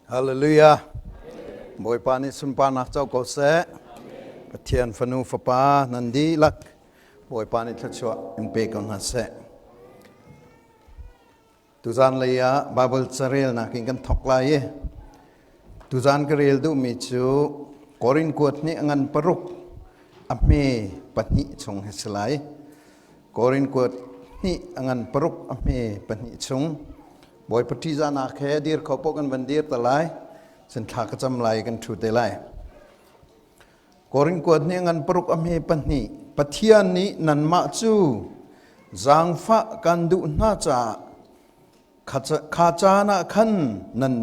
Hallelujah. Bawipa nih sunparnak co ko seh. Pathian fanu fapa nan dihlak Bawipa nih thluachuah in pe ko hna seh. Tuzan lei ah Bible carelnak in kan thawk lai i tuzan ka rel duhmi cu Korin kuat nih a ngan paruk a hme pahnih chung hi si lai. Korin kuat hnih a ngan paruk a hme pahnih chung Bawipa ṭihzahnak he dir kho paoh kan van dir te lai. Cun thla ka cam lai kan ṭhu te lai. Korin kuat nih ngan paruk a hme pahnih Pathian nih nanmah cu zaangfah kan duh hna caah kha caan ah khan nan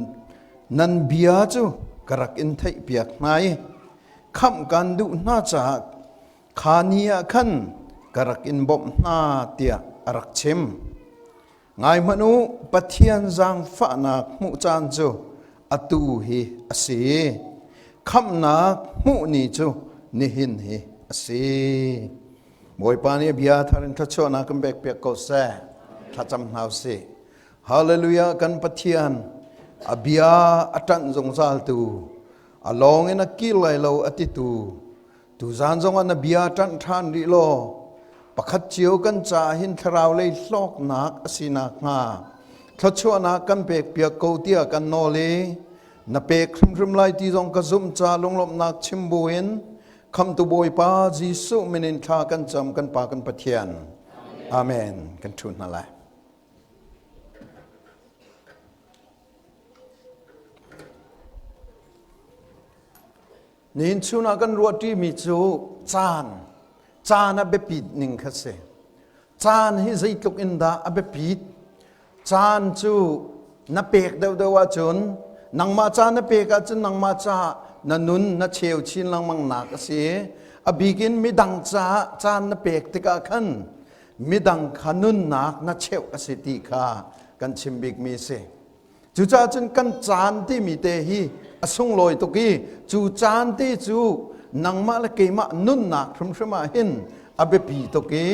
nan bia cu ka rak in theihpiak hna i khamh kan duh hna caah kha ni ah khan ka rak in bawmh hna tiah a rak chim. Ngai hmanh u, Pathian zaangfahnak hmuh caan cu atu hi a si. Khamhnak hmuh ni cu nihin hi a si. Bawipa nih bia thar in thluachuahnak kan pekpiak ko seh. Thlacam hna usih. Hallelujah kan Pathian a bia a ṭanh zungzaltu a lawng in a kir lai lo a titu Tuzaan zongah na bia ṭanh ṭhan rih law pakhat cio kan caah hin thlarau lei hlawknak a si nakhnga thluachuahnak kan pekpiak ko tiah kan nawl i na pek hrimhrim lai ti zong ka zumh ca lunglawmhnak chim buin khamtu Bawipa Jesuh min in thla kan cam kan Pa kan Pathian. Amen. Kan ṭhu hna lai. Nihin chun ah kan ruahṭimi cu caan, caan a biapit ning kha si. Caan hi zeitluk in dah a biapit? Caan cu na pek deuhdeuh ahcun nangmah ca na pek ahcun nangmah caah na nun na cheu chin lengmang nak a si. A bik in midang caah caan na pek tikah khan midang kha nunnak na cheuh a si ti kha kan chim bikmi a si. Cucaah cun kan caan timi te hi a sunglawi tuk i cu caan te cu nangmah le keimah nunnak hrimhrim ah hin a biapi tuk i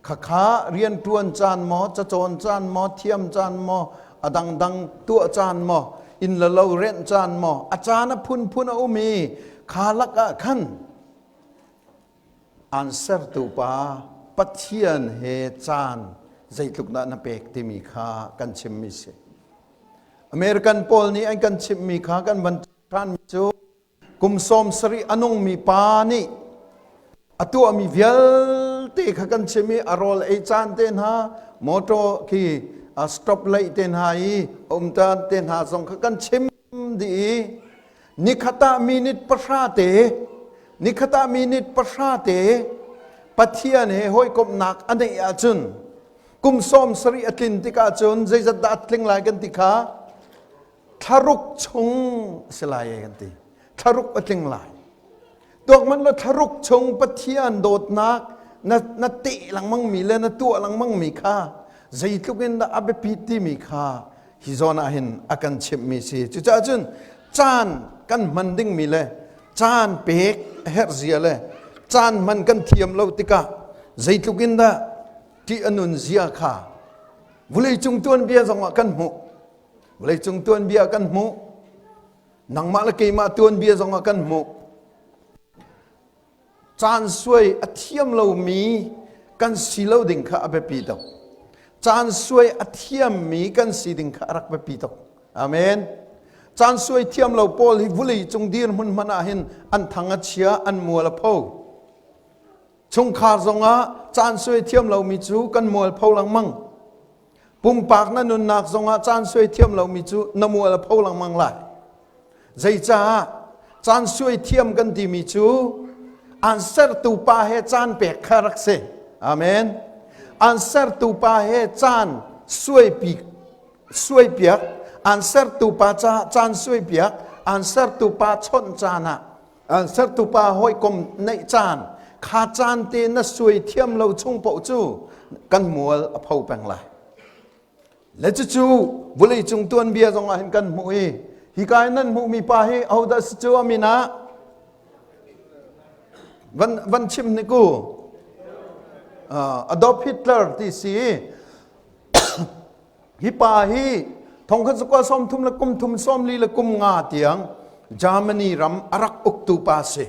khakha rianṭuan caan maw, cacawn caan maw, thiam caan maw, a dangdang tuah caan maw, inn le lo renh caan maw, a caan a phunphun a um i kha lakah khan Aan sertu pa Pathian he caan zeitluk dah na pek timi kha kan chimmi si. American pawl nih an kan chimhmi kha kan van ṭhanmi cu kum sawm sarih a nungmi pa nih a tuahmi vialte kha kan chim i a rawl ei caan te hna motor khi stop light te hna i um caan te hna zong kha kan chim dih i nikhat ah minute pahra te nikhat ah minute pahra te Pathian he hawikomhnak a neih ahcun kum sawm sarih a tlin tikah cun zeizat dah a tling lai kan ti kha thlaruk chung a si lai kan ti thlaruk a tling lai tuak man lo thlaruk chung Pathian dawtnak na na teh lengmang mi le na tuah lengmang mi kha zeitluk in dah a biapit timi kha hi zawn ah hin a kan chimhmi si cucaah cun caan kan hman dingmi le caan pek a herh zia le caan hman kan thiam lo tikah zeitluk in dah ṭih a nun zia kha vawleicung tuanbia zongah kan hmuh vawleicung tuanbia kan hmuh nangmah le keimah tuanbia zongah kan hmuh Caan suai a thiam lomi kan si lo ding kha a biapi tuk. Caan suai a thiammi kan si ding kha a rak biapi tuk. Amen. Caan suai thiam lo pawl hi vulei cung dirhmun hmanh ah hin an thang a chia, an mual a pho. Chungkhar zongah caan suai thiam lomi cu kan mual pho lengmang. Pumpak na nunnak zongah caan suai thiam lomi cu na mual a pho lengmang lai. Zeicah caan suai thiam kan timi cu aan sertu pa he caan pek kha rak si. Amen. Aan sertu pa he caan suaipi suaipiak, aan sertu pa ca caan suaipiak, aan sertu pa chawnh caan ah aan sertu pa hawikom neih caan kha caan te na suai thiam lo chung paoh cu kan mual a pho peng lai. Le cucu vawleicung tuanbia zong ah hin kan hmuh i hika in nan hmuhmi pa hi ahodah si cu a min ah van van chim hnik u Adolf Hitler ti si hi pa hi Thongkhat zakua 30 le kum thum 40 le kum nga tiang Germany ram a rak uktu pa si.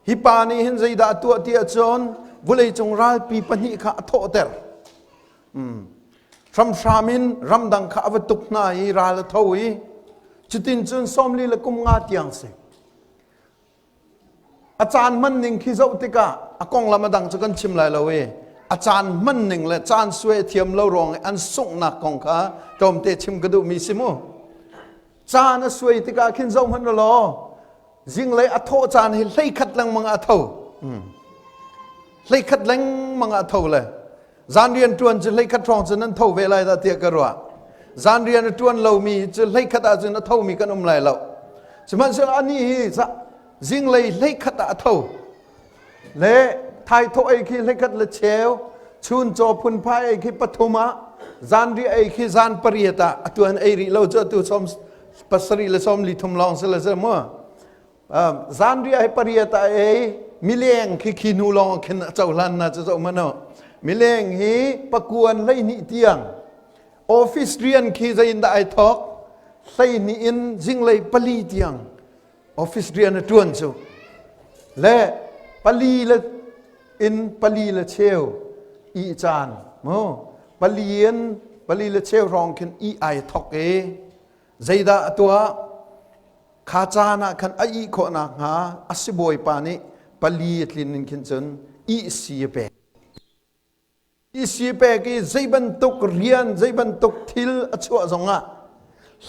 Hi pa nih hin zeidah a tuah ti ahcun vawleicung ralpi pahnih kha a thawhter. Hramhram in ramdang kha a va tuk hna i ral a tho i cutin cun 40 le kum nga tiang si. A caan hman ning khi zoh tikah a konglam a dang cu kan chim lai lo i a caan hman ning le caan suai thiam lo ruang i an sunghnak kong kha tlawmte chim ka duhmi si mu. Caan a suai tikah khin zoh hmanh law zinglei a thawh caan hi 11 lengmang ah a tho. 11 lengmang ah a tho le zan rian ṭuan cu 11 hrawng cu nan tho ve lai dah tiah ka ruah. Zan rian a ṭuan lomi cu 11 ah cun a thomi kan um lai lo. Sihmanhsehlaw anih hi zinglei 11 ah a tho. Le thaithawh ei khi 11 le cheu, chun caw phunphai ei khi pathum ah, zanriah ei khi zan pariat ah atu an ei rih lo cu atu sawm pasarih le sawm li thum lawng si le si mu. Zanriah hi pariat ah ei, mileng khi khi hnu lawng khin a cohlan na cu zoh mano. Mileng hi pakuan 12 tiang office rian khi zeiin dah ai thawk 12 in zinglei pali tiang office rian a ṭuan cu le pali le in pali le cheu i caan mu pali in pali le cheu hrawng khin i ai thok i zeidah a tuah kha caan ah khan a ih khawh nakhnga a sibawipa nih pali a tlin in khin cun ihsi a pek. Isi pek i zei bantuk rian, zei bantuk thil a chuah zongah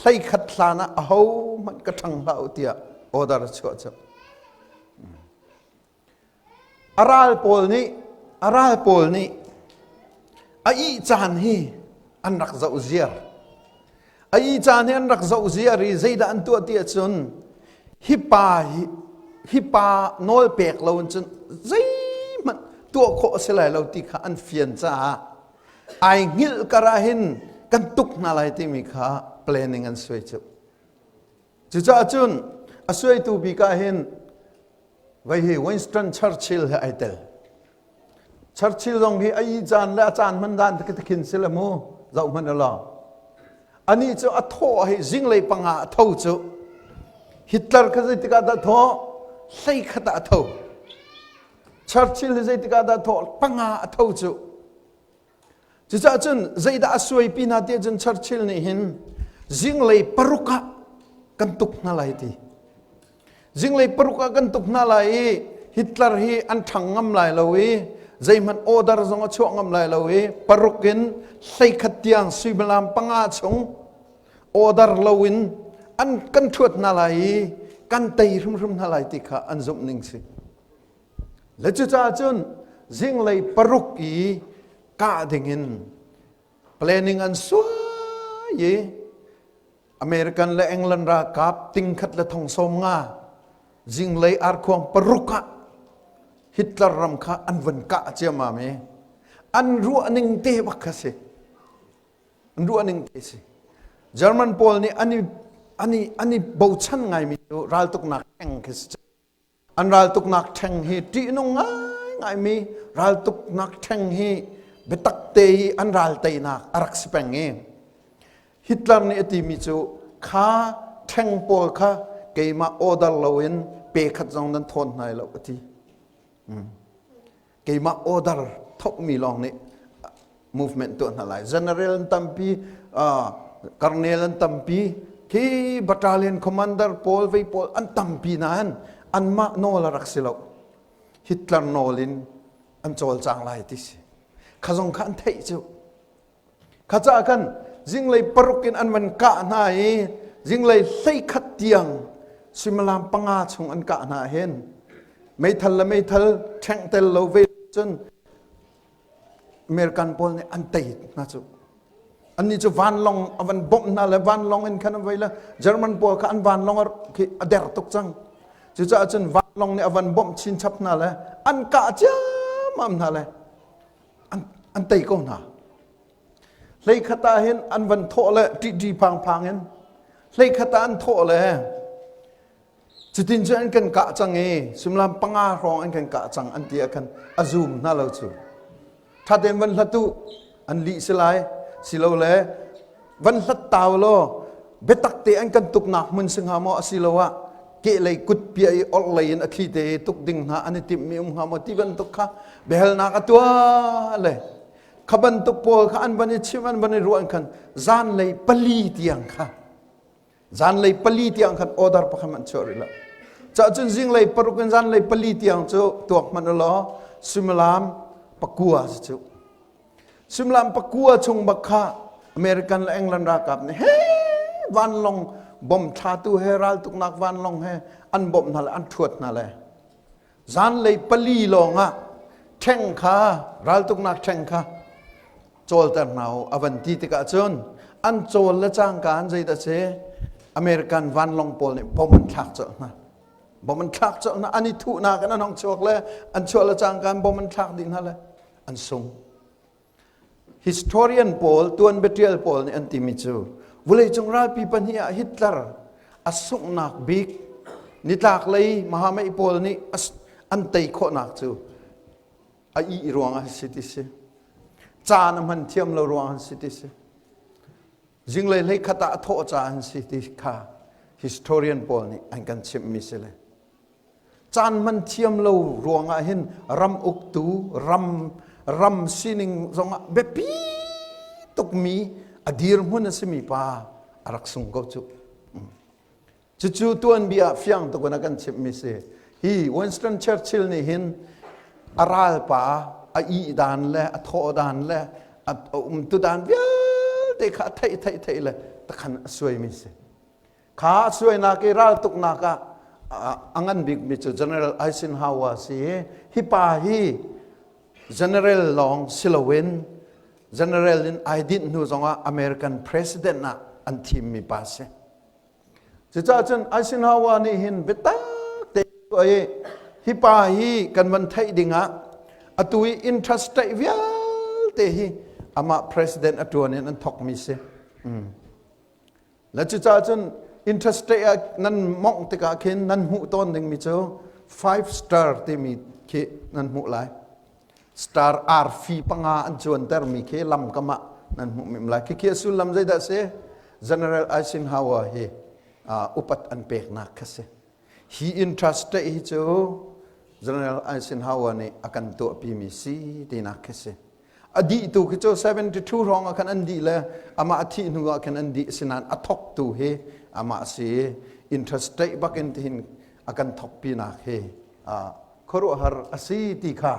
11 hlan ah ahohmanh ka ṭhang hlah u tiah order a chuah cu. A ral pawl nih a ral pawl nih a ih caan hi an rak zoh ziar. A ih caan hi an rak zoh ziar i zeidah an tuah ti ahcun hi pa hi hi pa nawl pek lo in cun zeihmanh tuah khawh a si lai lo ti kha an fian caah ai hngilh kar ah hin kan tuk hna lai timi kha planning an suai cu. Cucaah cun a suaitu bik ah hin vai hi Winston Churchill he ai tel. Churchill zong hi a ih caan le a caan hman dan te khin si le mu zoh hmanh law. Anih cu a thawh hi zinglei panga a tho cu Hitler kha zeitik ah dah thawh 11 ah a tho. Churchill hi zeitik ah dah thawh panga a tho cu. Cucaah cun zeidah a suaipi hna tiah cun Churchill nih hin zinglei paruk ah kan tuk hna lai ti. Zinglei paruk ah kan tuk hna lai i Hitler hi an ṭhang ngam lai lo i zeihmanh order zong a chuah ngam lai lo i paruk in 11 tiang suimilam panga chung order loin an kan ṭhuat hna lai i kan tei hrimhrim hna lai ti kha an zumh ning si. Le cucaah cun zinglei paruk i kah dingin planning an suai i American le England ralkap tingkhat le thong 50 zinglei arkhuang paruk ah Hitler ram kha an van kah ciammam i an ruah ning te bak kha si. An ruah ning te si. German pawl nih an i an i an i bochan ngaimi cu raltuknak eng khi si. An raltuknak ṭheng hi ṭihnung ngaingaimi raltuknak ṭheng hi biatak te i an ral teinak a rak si peng i Hitler nih a timi cu kha ṭheng pawl kha keimah order loin pe khat zong nan thawn hna lo a ti. Keimah order thokmi lawng nih movement tuah hna lai. General an tampi, colonel an tampi, khi battalion commander pawl vei pawl an tampi nain anmah nawl a rak si lo. Hitler nawl in an cawlcang lai ti si. Kha zong kha an theih cu. Kha caah khan zinglei paruk in an van kah hna i zinglei 11 tiang suimilam panga chung an kah hna hin meithal le meithal ṭhengh tel lo ve cun American pawl nih an tei hna cu. Annih cu vanlawng a van bawmh hna le vanlawng in khan an vei le German pawl kha an vanlawng a der tuk cang. Cucaah cun vanlawng nih a van bawmh chinchap hna le an kah ciammam hna le an, an tei ko hna. 11 ah hin an van thawh le ṭihṭi phangphang in 11 ah an thawh le cutin cu an kan kah cang i suimilam panga hrawng an kan kah cang an ti ah khan a zum hna lo cu. Ṭhaten van hlat u an lih si lai silole. Van hlat tau law biatak te an kan tuknak hmun si hnga maw asiloah kehlei kut pia i orhlei in a thli te i tuk ding hna an i timhmi um hnga maw ti bantuk kha biahalnak a tuah le kha bantuk pawl kha an van i chim an van i ruah khan zanlei pali tiang kha zanlei pali tiang khan order pakhat an chuah rih lo. Cah cun zinglei paruk in zanlei pali tiang cu tuak hmanh law suimilam pakua si cu. Suimilam pakua chung bak kha American le England ralkap nih he vanlawng bom thlatu he raltuknak vanlawng he an bawmh hna le an ṭhuat hna le zanlei pali lawng ah ṭheng kha raltuknak ṭheng kha cawlter hna u a van ti tikah cun an cawl le cangka an zeidah si American vanlawng pawl nih bom an thlak colh hna. Bom an thlak colh hna. An i thuhnak in an hong chuak le an chuah le cangka in bom an thlak dih hna le an sung. Historian pawl, tuanbiatial pawl nih an timi cu vawleicung ralpi pahnih ah Hitler a sunghnak bik nitlaklei Mahamei pawl nih an tei khawhnak cu a ih ruangah si ti si. Caan a hman thiam lo ruangah si ti si. Zinglei hlei khat ah a thawh caah an si ti kha historian pawl nih an kan chimhmi si le. Caan hman thiam lo ruangah hin ram uktu ram ram sining zongah biapi tukmi a dirhmun a simi pa a rak sung ko cu. Cucu tuanbia ah fiang tuk in a kan chimhmi si. Hi Winston Churchill nih hin a ralpa a ih dan le a thawh dan le a umtu dan vialte kha a theih theih theih le takhan a suaimi si. Kha suainak i raltuknak ah a ngan bikmi cu General Eisenhower si i hi pa hi General lawng si loin General in ai dinh hnu zongah American President ah an thimmi pa si. Cucaah cun Eisenhower nih hin biatak te i hi pa hi kan van theih dingah atu i interest rate vialte hi amah president a ṭuan in an thawkmi si. Le cucaah cun interest rate ah nan mongh tikah khin nan hmuh tawn dingmi cu five star timi khi nan hmuh lai. Star arfi panga an cuantermi khi lamkam ah nan hmuh mim lai. Khikhi a sullam zeidah si? General Eisenhower hi upat an peknak kha si. Hi interest rate hi cu General Eisenhower nih a kan tuahpimi si tinak khi si. A dih tu khi cu 72 hrawng ah khan an dih le amah a thih hnu ah khan an dih sinain a thok tu hi amah si interest rate bak in tihin a kan thokpinak hi khuaruahhar a si ti kha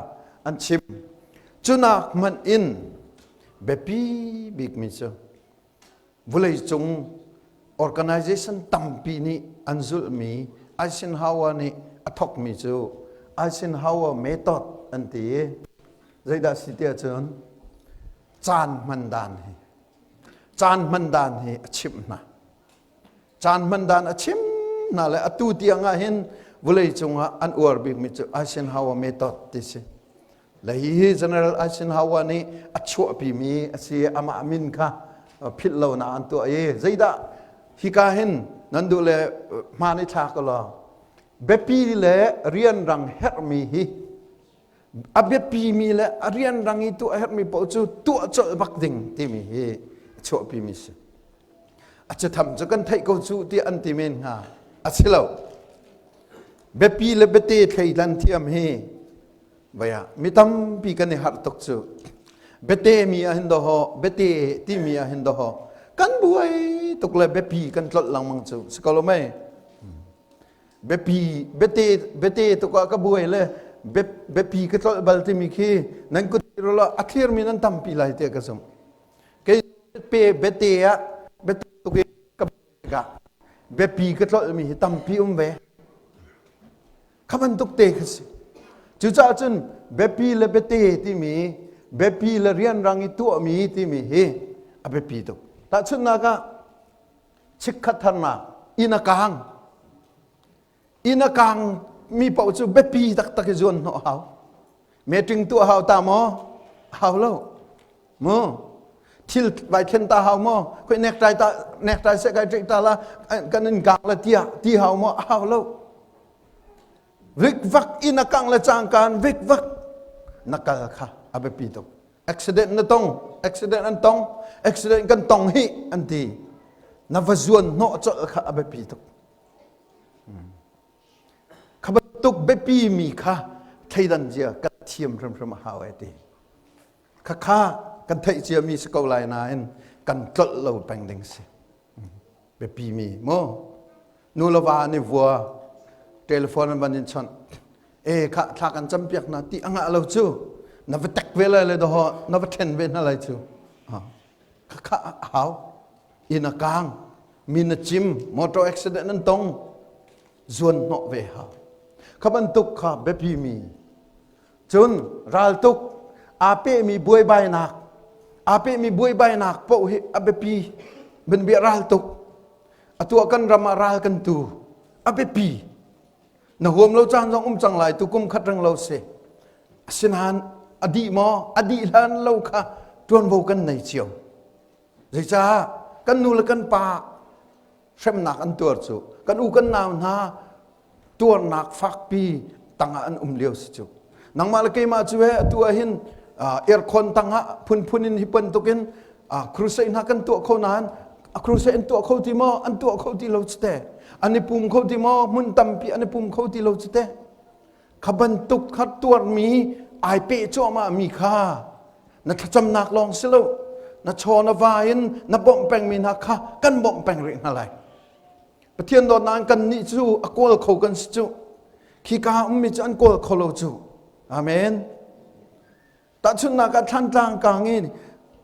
an chim. Cunak hmanh in biapi bikmi cu vawleicung organization tampi nih an zulhmi Eisenhower nih a thokmi cu Eisenhower method an ti i zeidah si tiah cun caan hman dan hi caan hman dan hi a chimh hna. Caan hman dan a chim hna le atu tiang ah hin vawleicung ah an uar bikmi cu Eisenhower method ti si. Le hihi General Eisenhower nih a chuahpimi a si. Amah min kha philh lonak an tuah i zeidah hika hin nan duh le hmaan i thlak law biapi le rianrang herhmi hi a biapimi le a rianrang i tuah herhmi paoh cu tuah colh bak ding timi hi a chuahpimi si. A catham cu kan theih ko cu tiah an ti men hnga. A si lo. Biapi le biate thleidan thiam hi Vaya mi tampi kan i harh tuk cu. Biate mi ah hin doho, biate timi ah hin doho. Kan buai tuk le biapi kan tlolh lengmang cu. Si ko lo mei? Biapi biate biate tuk ah ka buai le biapi ka tlolh bal timi khi nan kut lo a thlir mi nan tampi lai tiah ka zumh. Kei pe biate ah biate tuk i ka tikah biapi ka tlolh mi hi tampi um ve. Kha bantuk te kha si. Cucaah cun biapi le biate timi biapi le rianrang i tuahmi timi hi a biapi tuk. Tahchunhnak ah chikkhat tharnak inn a kaang. Inn a kaang mi paoh cu biapi taktak i zuan hnawh hau. Meeting tuah hau ta maw? Hau lo. Mu thil vai thlen ta hau maw? Khoi necktie ta necktie se kai ṭih ta la kan in gang la tia ti hau maw? Hau lo. Vikvak in a kang le cangkaan vikvak na kal kha a biapi tuk. Accident na tong, accident an tong, accident kan tong hi an ti. Na va zuan hnawh colh kha a biapi tuk. Kha bantuk biapi mi kha thleidan zia kan thiam hrimhrim a hau ai ti. Khakha kan theih ciami si ko lai nain kan tlolh lo peng ding si. Biapi mi mu. Nu le va an i vua telephone an van in chawnh. E kha thla kan cam piak na ti a ngah lo cu. Na va tek ve lai le doho na va then ve hna lai cu. Khakha a hau. Inn a kang. Mi na cim motor accident an tong. Zuan hnawh ve hau. Kha bantuk kha biapi mi Cun raltuk aa pehmi buaibainak aa pehmi buaibainak paoh hi a biapi bianbia raltuk atu ah kan ram ah ral kan tu a biapi na huam lo caan zong um cang lai tu kum khat reng lo si asinain a dih maw a dih hlan lo kha tuanvo kan nei cio zeicah kan nu le kan pa hremnak an tuar cu kan u kan nau hna tuarnak fakpi tangah an um lio si cu nangmah le keimah cu he atu ah hin aircon tangah phunphun in hi bantukin crusade hna kan tuah kho nain a crusade an tuah kho ti maw an tuah kho ti lo cu te an i pum kho ti maw hmun tampi an i pum kho ti lo cu te kha bantuk kha tuarmi ai peh cuahmah mi kha na thlacamnak lawng si lo na chaw na va in na bawmh pengmi hna kha kan bawmh peng rih hna lai Pathian dawtnak kan nih cu a kawl kho kan si cu khika ummi cu an kawl kho lo cu amen tahchunhnak ah thlantlang kang in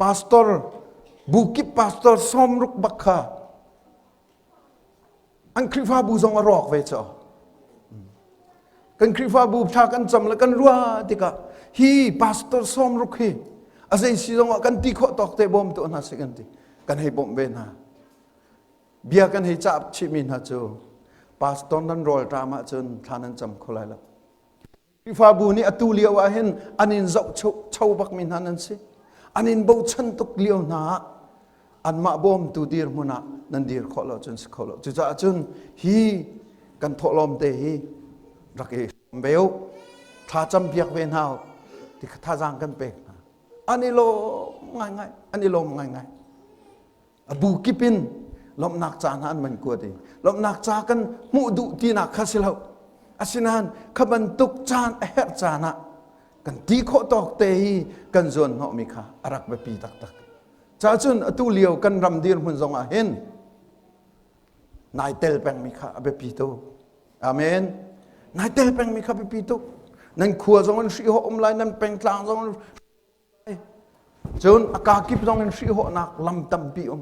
pastor bukip pastor sawmruk bak kha an Khrihfabu zong a rawk ve caw kan Khrihfabu thla kan cam le kan ruah tikah hi pastor sawmruk hi a zei si zong ah kan ti khawh tawk te bawm tu hna si kan ti kan hei bawmh ve hna bia kan hei cah chihmi hna cu pastor nan rawl ṭam ahcun thla nan cam kho lai lo Khrihfabu nih atu lio ah hin an in zoh cho bakmi hna nan si. An in bochan tuk lio hna ah anmah bawmtu dirhmun ah nan dir khawh lo cun si kho lo. Cucaah cun hi kan thawhlawm te hi rak i hram ve u. Thla cam piak ve hna u. Ti kha thazaang kan pek hna. An i lawm ngaingai. An i lawm ngaingai. A bu kip in lawmhnak ca hna an man kuat i lawmhnak ca kan hmuh duh tinak kha si lo. Asinain kha bantuk caan a herh caan ah kan ti khawh tawk te hi kan zuan hnawhmi kha a rak biapi taktak. Cacun atu lio kan ram dirhmun zong ah hin nai tel pengmi kha a biapi tuk. Amen. Nai tel pengmi kha biapi tuk. Nan khua zong in hrihhawh um lai, nan pengtlang zong in Cun a kakip zong in hrihhawhnak lam tampi um.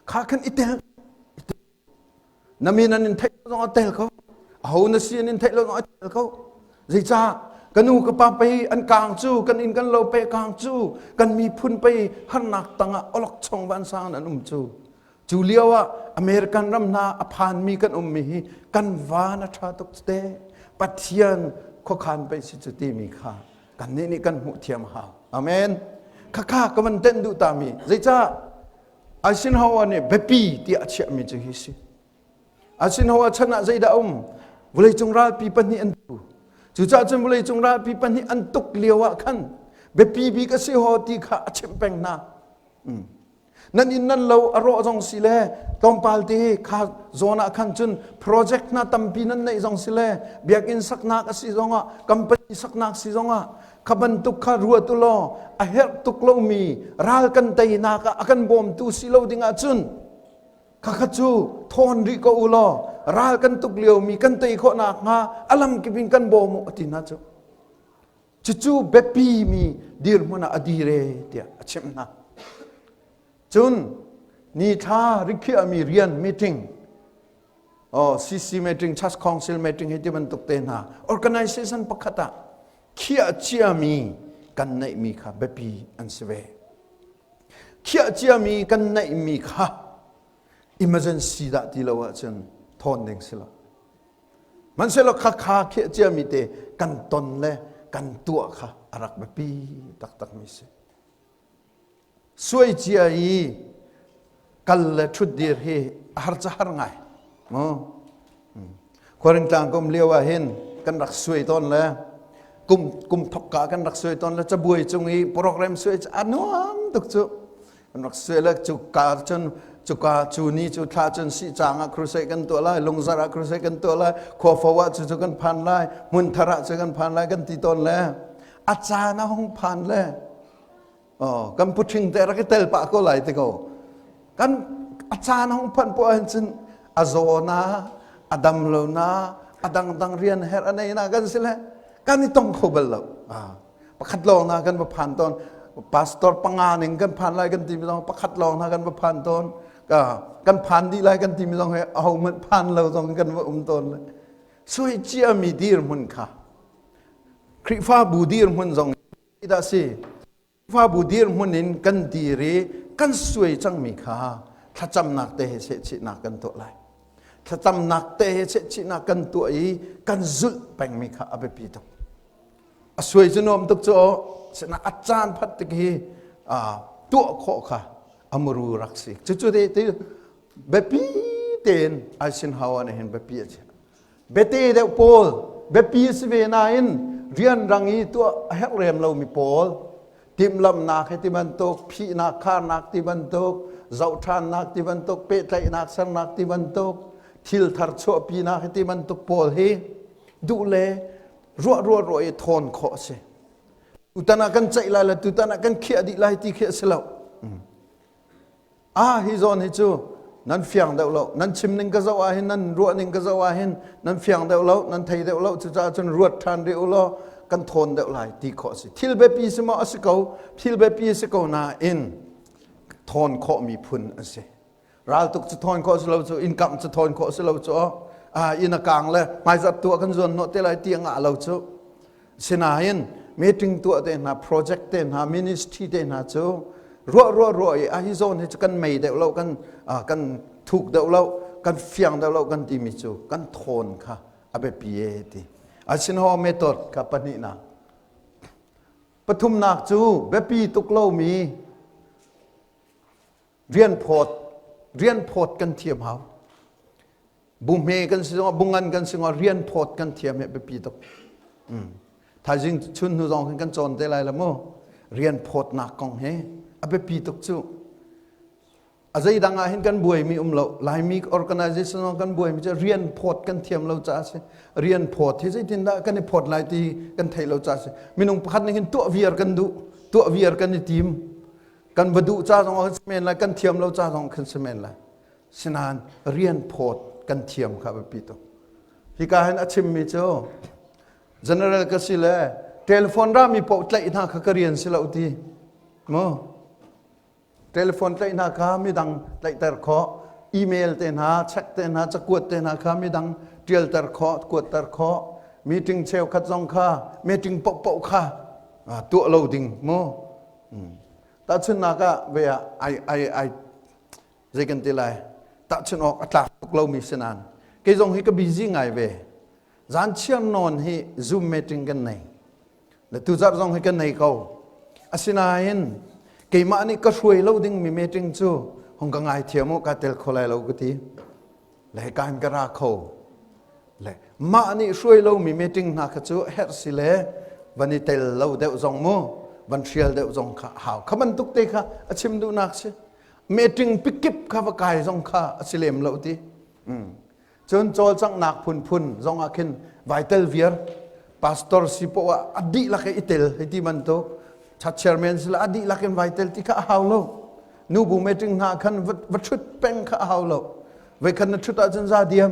Kha khan i tel. Na min an in theih lo zong a tel ko. Aho na si an in theih lo zong a tel ko. Zeicah ka nu ka pa pei an kang cu kan inn kan lo pe kang cu kan miphun pei harnak tangah olokchong vansang an um cu. Cu lio ah American ram hna a phanmi kan ummi hi kan van a ṭha tuk te. Pathian khuakhan pei si cu timi kha kannih nih kan hmuh thiam hau amen khakha ka van tenh duh ta mi zeicah Eisenhower nih biapi tiah a chiahmi cu hi si Eisenhower chan ah zeidah um vawleicung ralpi pahnih an tu cucaah cun vawleicung ralpi pahnih an tuk lio ah khan biapi bik a si ho ti kha a chimh peng hna Nan inn nan lo a rawh zong si le tlawmpal te kha zawn ah khan cun project hna tampi nan neih zong si le biakinn saknak a si zongah company saknak si zongah kha bantuk kha ruat u law a herh tuk lomi ral kan teinak ah a kan bawmtu si lo ding ah cun khakha cu thawn rih ko u law ral kan tuk liomi kan tei khawh nakhnga a lam kip in kan bawm u a ti hna cu Cucu biapi mi dirhmun ah a dir e tiah a chimh hna. Cun nithla rikhiahmi rian meeting oh, CC meeting, Church Council meeting hi ti bantuk te hna organization pakhat ah khiah ciami kan neihmi kha biapi an si ve. Khiah ciami kan neihmi kha emergency dah ti lo ahcun thawn ding si lo. Hmanhsehlaw khakha khiah ciami te kan ton le kan tuah kha a rak biapi taktakmi si. Suai cia i kal le ṭhutdir hi a har ca har ngai. Mu. Khuaringtlang ka um lio ah hin kan rak suai tawn le Kum kum thok ka kan rak suai ton le cabuai cung i program suai a nuam tuk cu. Kan rak suai le cu ka cun cuka cu ni cu thla cun si cang ah crusade kan tuah lai, lungzar ah crusade kan tuah lai, khuafo ah cu cu kan phan lai, hmunthar ah cu kan phan lai kan ti tawn le a caan a hung phan le Oh, kan puṭhing te rak i tel pah ko lai ti ko. Kan a caan hong phanh poah hin cun a zaw na, a dam lo na, a dangdang rian herh a nei na kan si le kan i tong kho bal lo. Ah, pakhat lawng na kan va phan tawn. Pastor panga ning kan phan lai kan timi zong pakhat lawng na kan va phan tawn. Ka kan phan dih lai kan timi zong he aho hmanh phan lo zong kan va um tawn. Sui ciami dirhmun kha Khrihfabu dirhmun zong dah si Khrihfabu dirhmun in kan dir i kan suai cangmi kha thlacamnak te he sehchihnak kan tuah lai. Thlacamnak te he sehchihnak kan tuah i kan zulh pengmi kha a biapi tuk. A suai cu nuam tuk cu sina a caan phat tik hi tuah khawh kha a muru rak si. Cucu te te biapi tein Eisenhower nih hin biapi a chiah. Biate deuh pawl biapi a si ve nain rianrang i tuah a herh rem lomi pawl timhlamhnak he ti bantuk phihnak kharnak ti bantuk zohṭhannak ti bantuk pehtlaihnak sernak ti bantuk thil thar chuahpinak he ti bantuk pawl hi duh le ruah ruah ruah i thawn khawh a si. Tutan ah kan ceih lai le tutan ah kan khiah dih lai ti khi a si lo. Ah hi zawn hi cu nan fiang deuh lo nan chim ning ka zoh ah hin nan ruah ning ka zoh ah hin nan fiang deuh lo nan thei deuh lo cucaah cun ruat ṭhan rih u law kan thawn deuh lai ti khawh a si thil biapi si maw a si ko thil biapi a si ko nain thawn khawhmi phun a si raltuk cu thawn khawh si lo cu inn kamh cu thawn khawh si lo cu ah inn a kang le hmaizarh tu ah kan zuan hnawh te lai ti a ngah lo cu Sinain meeting tuah te hna, project te hna, ministry te hna cu ruah ruah ruah i a hi zawn hi cu kan mei deuh lo, kan kan thuk deuh lo, kan fiang deuh lo kan timi cu kan thawn kha a biapi e ti. Asinho method kha pahnihnak. Pathumnak cu biapi tuk lomi rian phawt rian phawt kan thiam hau. Bu hme kan si zongah bu ngan kan si zongah rian phawt kan thiam hi biapi tuk. Thaizing chun hnu zong hin kan cawn te lai la mu. Rian phawtnak kong hi a biapi tuk cu. A zeidang ah hin kan buaimi um lo. Laimi organization zong kan buaimi cu rian phawt kan thiam lo caah si. Rian phawt hi zeitindah kan i phawt lai ti kan theih lo caah si. Minung pakhat nih hin tuah viar kan duh, tuah viar kan i tim. Kan va duh ca zong ah kan si men lai, kan thiam lo ca zong kan si men lai. Sinain rian phawt kan thiam kha a biapi tuk. Hika hin a chimmi cu general ka si le telephone rami paoh tlaih hna kha ka rian si lo ti. Mu? Telephone tlaih hna kha midang tlaihter khawh, email te hna, check te hna, cakuat te hna kha midang ṭialter khawh, kuatter khawh, meeting cheukhat zong kha meeting paohpaoh kha tuah lo ding mu. Tahchunhnak ah ve ah ai ai ai zei kan ti lai tahchunh awk a tlak tuk lomi si nain kei zong hi ka busy ngai ve zan chiar nawn hi zoom meeting kan nei le tuzarh zong hi kan nei ko asinain keimah nih ka hruai lo dingmi meeting cu hong ka ngai thiam u ka tel kho lai lo ka ti le kan ka ra kho le mah nih hruai lomi meeting hna kha cu herh si le van i tel lo deuh zong mu van hrial deuh zong kha hau kha bantuk te kha a chim duhnak si meeting pikip kha va kai zong kha a si lem lo ti cun cawlcanghnak phunphun zong ah khin vai tel viar pastor si poh ah a dihlak i tel hei ti bantuk church chairman si la a dihlak in vai tel ti kha a hau lo nubu meeting hna khan va thut peng kha a hau lo voi khan na thut ahcun za diam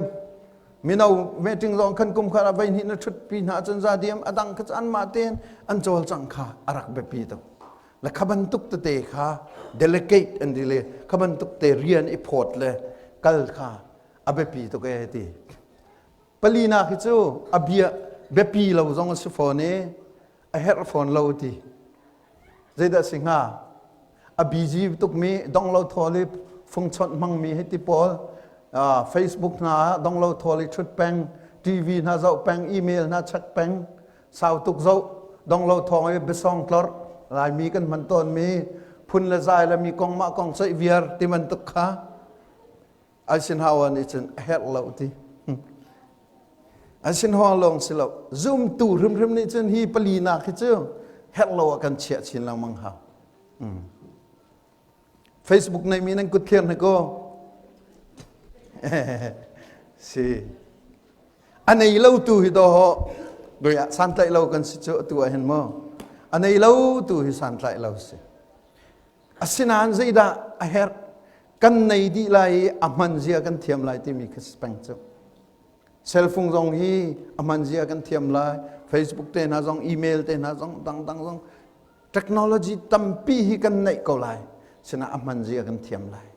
mino meeting zong khan kum khat ah voi hnih na thut pi hna ahcun za diam a dang kha anmah tein an cawlcangh kha a rak biapi tuk le kha bantuk tete kha delegate an ti le kha bantuk te rian i phawt le kal kha a biapi tuk e ti palinak hi cu a bia biapi lo zong a si fawn i a herh fawn lo ti zeidah si hnga a busy tukmi dong lo thawl i fungchonh hmangmi hi ti pawl Facebook hna ah dong lo thawl i thut peng TV hna zoh peng email hna check peng sau tuk zoh dong lo thawng i biasong tlorh laimi kan hman tawnmi phun le zai le mi kong mah kong ceih viar ti bantuk kha Eisenhower nih cun a herh lo ti. Asin hawng lawng si lo. Zumtu hrimhrim nih cun hi palinak hi cu herh lo ah kan chiah chin lengmang hau. Facebook neimi nan kut thlir hna ko. Si. A nei lo tu hi do doi ah santlaih lo kan si cu atu ah hin mu. A nei lo tu hi santlaih lo si. Asinain zeidah a herh? Kan nei dih lai i a hman zia kan thiam lai timi kha si peng cu. Cell phone zong hi a hman zia kan thiam lai. Facebook te hna zong, email te hna zong, dangdang zong technology tampi hi kan neih ko lai. Sina a hman zia kan thiam lai.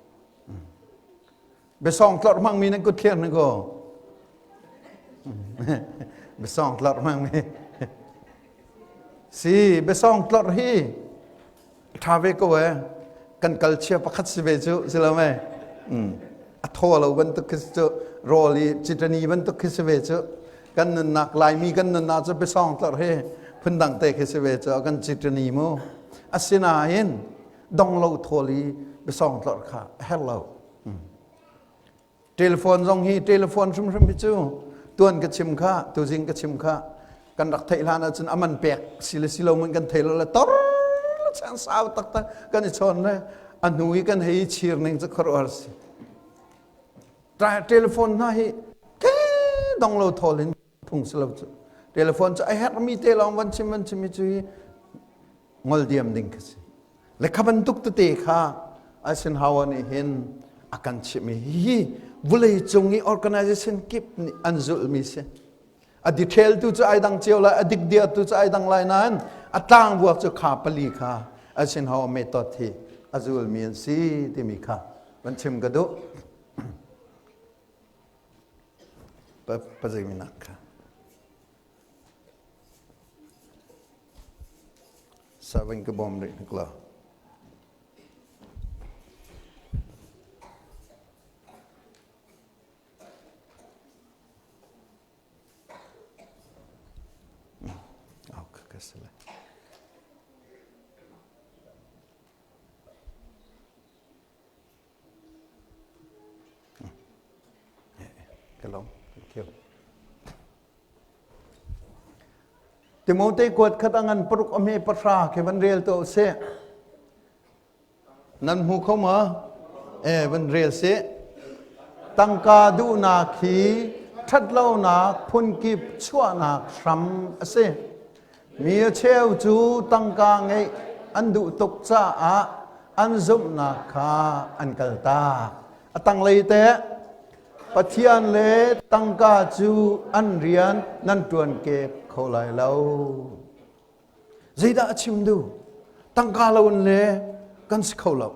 Biasawng tlorh hmangmi nan kut thlir na ko. Biasawng tlorh hmangmi. Si, biasawng tlorh hi ṭha ve ko eh. Kan kalchia pakhat si ve cu, si lo mei? A thaw lo bantuk khi cu rawl i citani bantuk khi si ve cu. Kan nunnak Laimi kan nunnak cu biasawng tlorh hi phundang te khi si ve cu kan citani mu. Asinain dong lo thawl i biasawng tlorh kha a herh lo. Telephone zong hi telephone hrimhrim hi cu tuan ka chim kha tuzing ka chim kha kan rak theih hlan ahcun aman pek si le si lo mun kan thei lo le tor chan sau taktak kan i chawn le a hnu i kan hei chir ning cu khuaruahhar si. Telephone hna hi ke dong lo thawl in phung si lo cu. Telephone cu a herhmi te lawng van chim van chim hi cu hi ngol diam ding kha si. Le kha bantuk tete kha Eisenhower nih hin a kan chimh i hihi vulei cung i organization kip nih an zulhmi si. A detail tu cu ai dang cio lai, a dikdia tu cu ai dang lai nain a tlangvuak cu kha pali kha Eisenhower method hi a zulmi an si timi kha van chim ka duh. Paziminak kha. Saving ka bawm rih hnik lo. Ka lawm. Thank you. Timote kuat khat a ngan paruk a hme pahra khi van rel to seh. Nan hmu kho ma? E van rel seh. Tangka duhnak hi ṭhatlonak phunkip chuahnak hram a si. Mi a cheu cu tangka ngeih an duh tuk caah an zumhnak kha an kaltak. A tanglei teh Pathian le tangka cu an rian nan ṭuan kep kho lai lo. Zeidah a chim duh? Tangka lo in le kan si kho lo.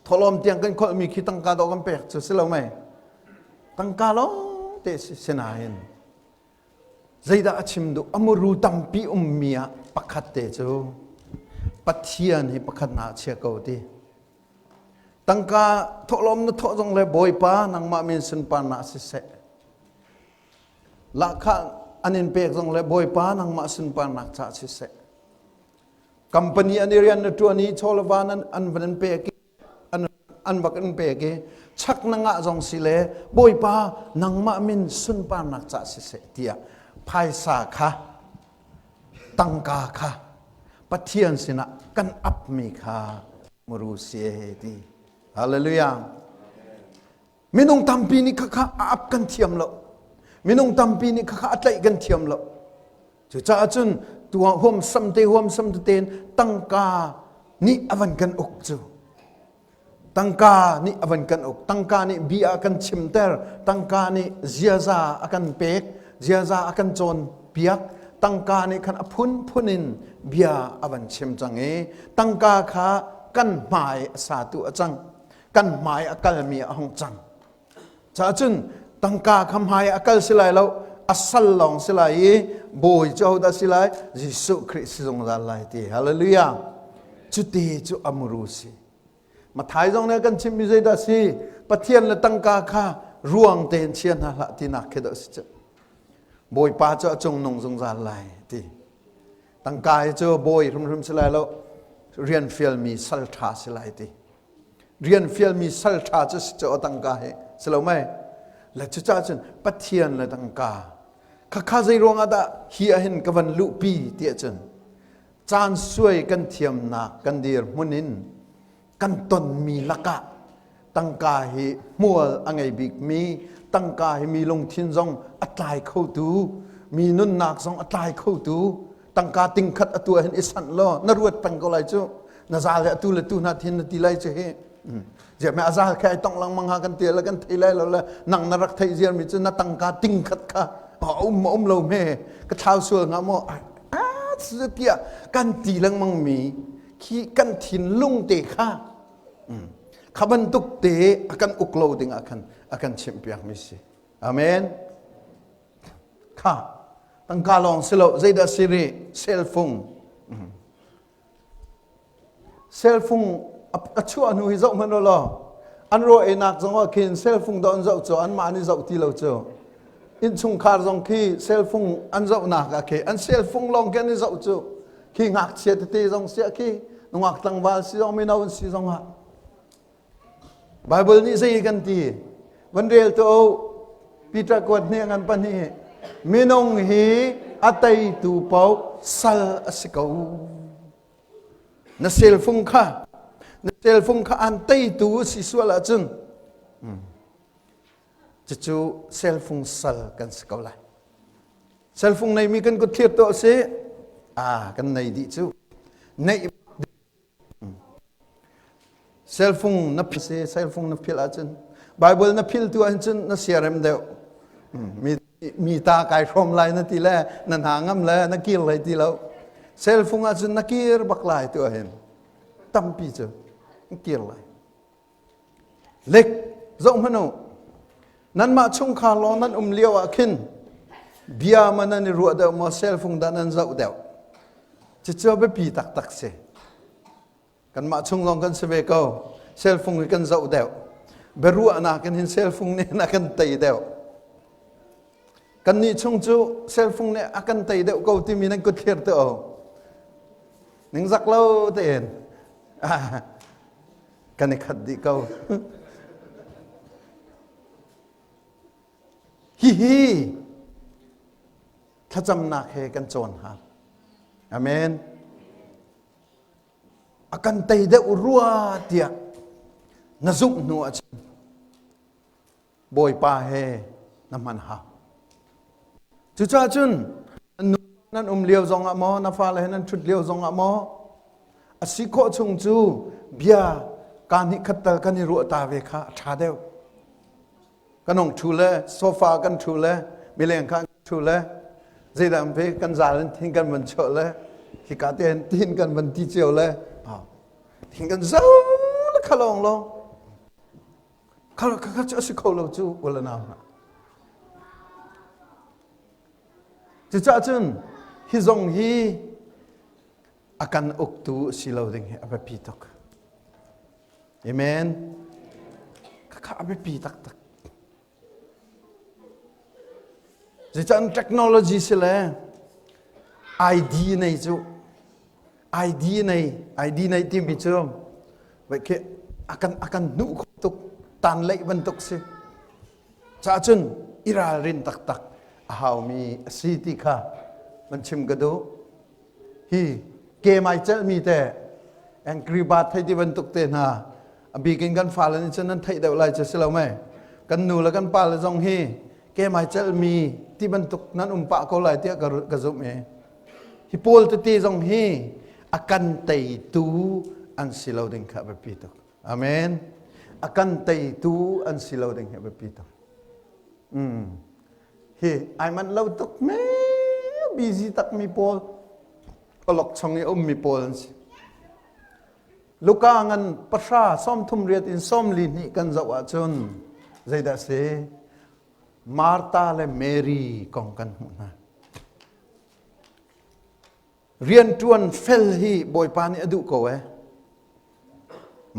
Thawhlawm tiang kan kholhmi khi tangka dawh kan pek cu si lo mei? Tangka lawng te si sinain Zeidah a chim duh? A muru tampi ummi ah pakhat te cu Pathian hi pakhat na chia ko ti. Tangka thawhlawm na thawh zong le Bawipa nangmah min sunparnak siseh. Lahkhah an in pek zong le Bawipa nangmah sunparnak caah siseh. Company an i rian na ṭuan i chawleva an an van in pek i an bak in pek i chak na ngah zong si le Bawipa nangmah min sunparnak cah siseh tiah phaisa kha tangka kha Pathian sinah kan apmi kha muru si ti. Hallelujah. Minung tampi nih khakha a ap kan thiam lo. Minung tampi nih khakha a tlaih kan thiam lo. Cucaah cun tuah huamsam te huamsam tein tangka nih a van kan uk cu. Tangka nih a van kan uk. Tangka nih bia a kan chimter. Tangka nih ziaza a kan pek. Ziaza a kan cawnpiak. Tangka nih khan a phunphun in bia a van chim cang i tangka kha kan hmai a satu a cang. Kan hmai a kalmi a hung cang. Caah cun tangka kha hmai a kal si lai lo, a sal lawng si lai i bawi cu ahodah si lai? Jesuh Khrih si zungzal lai ti. Hallelujah. Cuti cu a muru si. Mathai zong nih a kan chimhmi zeidah si? Pathian le tangka kha ruang tein chia hna hlah tinak khi dah si cu. Bawipa cu a cungnung zungzal lai ti. Tangka hi cu bawi hrimhrim si lai lo, rian fialmi sal ṭha si lai ti. Rian fialmi sal ṭha cu si cu tangka hi si lo mei? Le cucaah cun Pathian le tangka. Khakha zei ruangah dah hi ahhin ka van luhpi ti ahcun caan suai kan thiamnak kan dirhmun in kan tonmi lakah tangka hi hmual a ngei bikmi tangka hi mi lungthin zong a tlai khotu mi nunnak zong a tlai khotu tangka tingkhat atu ah hin i sanh law na ruat peng ko lai cu na zal he atu le tu hna thin na ti lai cu hi ziah me azal khe ai tong lengmang ha kan ti le kan thei lai lo le nang na rak theih ziar mi cu na tangka tingkhat kha a um um lo me ka thlau sual nga maw tiah kan ti lengmang mi khi kan thinlung te kha kha bantuk te a kan uk lo ding ah khan a kan chimhpiak mi si amen kha tangka lawng si lo zeidah si rih cell phone cell phone a chuah hnu hi zoh hmanh law an raw einak zong ah khin cell phone dah an zoh cu anmah an i zoh ti lo cu innchungkhar zong khi cell phone an zohnak ah khi an cell phone lawng khi an i zoh cu khi ngakchia tete zong siah khi nungak tlangval si zong mino an si zong ah Bible nih zei kan ti van rel to Peter kuat hne ngan pahnih minung hi a teitu paoh sal a si ko na selfung kha na selfung kha an teitu si sual ahcun cucu selfung sal kan si ko lai selfung neimi kan kut thlir to si ah kan nei dih cu neih Cellphone na phil cellphone na phil ahcun Bible na phil tu ahcun na siarem deuh. Mi mi ta kai hrawm lai na ti le na hna ngam le na kir lai ti lo. Cellphone ahcun na kir bak lai tu ahhin tampi cu na kir lai. Lek zoh hmanh u. Nanmah chungkhar lawng nan um lio ah khin bia ma nan i ruah deuh maw cellphone dah nan zoh deuh. Cucu a biapi taktak si. Kanmah chung lawng kan si ve ko. Cellphone hi kan zoh deuh. Biaruahnak in hin cellphone nih a kan tei deuh. Kannih chung cu cellphone nih a kan tei deuh ko timi nan kut thlir te o. Ningzak lo tein. Kan i khat dih ko. Hihi thlacamnak he kan cawn hal. Amen. A kan tei deuh rua tiah na zumh hnu ahcun Bawipa he na hman hau. Cucaah cun nan um lio zongah maw na fale he nan ṭhut lio zongah maw a si khawh chung cu bia kaa hnih khat tal kan i ruah ta ve kha a ṭha deuh. Kan hong ṭhu le sofa kan ṭhu le mileng kha ṭhu le zeidah an pe kan zal in thin kan van chuah le hika te hin tin kan van ti cio le thin kan zo le kha lawng lawng kha kha cu a si kho lo cu ula nau hna cucaah cun hi zong hi a kan uktu si lo ding hi a biapi tuk amen khakha a biapi taktak zeicah technology si le ID nei cu ID nei ID nei timi cu vai khi akan akan hnuh kho tuk tan leih bantuk si Caah cun i ralrin taktak a haumi a si ti kha van chim ka duh. Hi game ai celhmi te Angry Bird thei ti bantuk te hna a bik in kan fale nih cun nan theih deuh lai cu si lo mei kan nu le kan pa le zong hi game ai celhmi ti bantuk nan um pah ko lai tiah ka, ka zumh i hi pawl tete zong hi a kan teitu an si lo ding kha biapi tuk Amen. A kan teitu an si lo ding hi a biapi tuk. Mm. Hi ai manh lo tuk me busy tak mi pawl olok chong i um mi pawl an si. Luka ngan pahra sawmthum riat in sawmli hnih kan zoh ahcun zeidah si? Martha le Mary kong kan hmuh hna. Rianṭuan fel hi Bawipa nih a duh ko ee.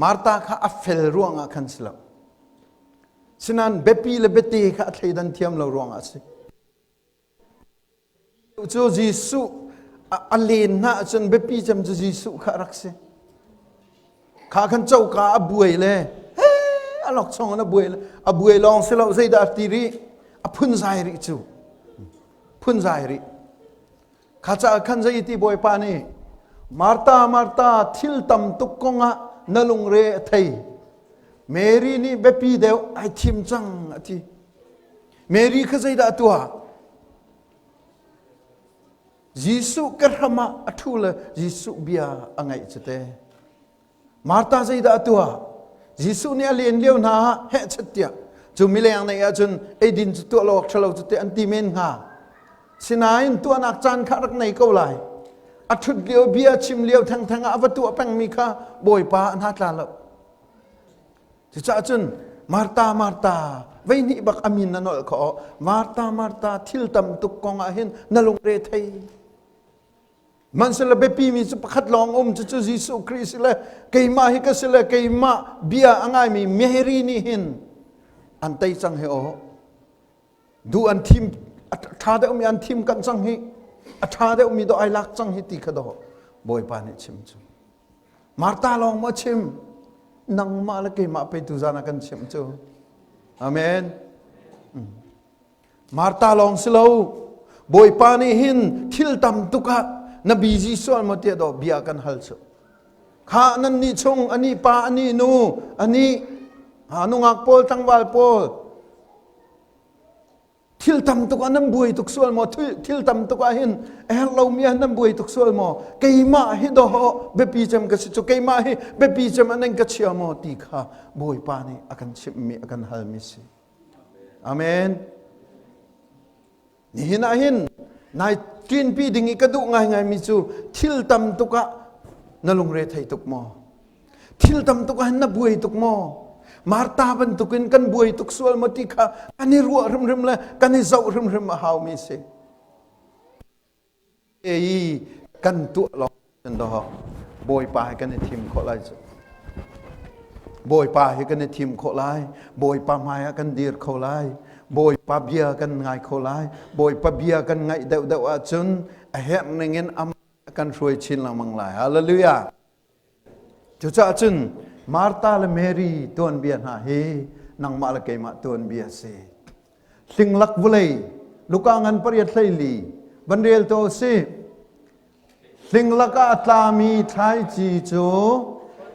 Martha kha a fel ruangah khan si lo. Sinain biapi le biate kha a thleidan thiam lo ruangah a si. Cu Jesuh a len hna ahcun biapi cem cu Jesuh kha a rak si. Kha khan coka a buai le he a lok chong in a buai le a buai lawng si lo zeidah a ti rih a phunzai rih cu. Phunzai rih. Kha caah khan zei ti Bawipa nih Martha Martha thil tam tuk kongah na lungre a thei. Mary nih biapi deuh ai thim cang a ti. Mary kha zeidah a tuah? Jesuh ka hram ah a ṭhu le Jesuh bia a ngaih cu te. Martha zeidah a tuah? Jesuh nih a len lio hna ah hehchet tiah cu mileng neih ahcun eidin cu tuah lo awk ṭhalo cu te an ti men hnga. Sinain tuahnak caan kha rak nei ko lai. A ṭhut lio bia chim lio thengtheng ah a va tuah pengmi kha Bawipa a hna tla lo. Cucaah cun Martha Martha veihnih bak a min na nolh kho Martha Martha thil tam tuk kong ah hin na lungre thei. Hmanhsehlaw biapi mi cu pakhat lawng um cucu Jesuh Khrih si le keimah hi ka si le keimah bia a ngaimi Mary nih hin an tei cang hi aw. Duh an thim a ṭha deuhmi an thim kan cang hi a ṭha deuhmi dawh ai lak cang hi ti kha dawh Bawipa nih chim cu. Martha lawng maw chim nangmah le keimah pe tu zan ah kan chimh cu. Amen. Martha lawng si lo. Bawipa nih hin thil tam tuk ah na busy sual maw tiah dawh bia kan hal cu. Kha nan nih chung ani pa ani nu ani nungak pawl tlangval pawl thil tam tuk ah nan buai tuk sual maw thil tam tuk ah hin a herh lomi ah nan buai tuk sual maw keimah hi dawh biapi cem ka si cu keimah hi biapi cem an ka chia maw ti kha Bawipa nih a kan chimhmi a kan halmi si. Amen. Nihin ah hin nai ṭinpi ding i ka duh ngaingaimi cu thil tam tuk ah na lungre thei tuk maw? Thil tam tuk ah hin na buai tuk maw? Martha bantukin kan buai tuk sual maw ti kha kan i ruah hrimhrim le kan i zoh hrimhrim a haumi si. I kan tuah lawng cun dawh Bawipa hi kan i thim khawh lai cu. Bawipa hi kan i thim khawh lai. Bawipa hmai ah kan dir kho lai. Bawipa bia kan ngai kho lai. Bawipa bia kan ngaih deuhdeuh ahcun a herh ning in amah kan hruai chin lengmang lai. Hallelujah. Cucaah cun Martha le Mary tuanbia hna hi nangmah le keimah tuanbia a si. Hlinglak vawlei Luka ngan pariat hleili van rel to si. Hlinglak ah a tlami thlaici cu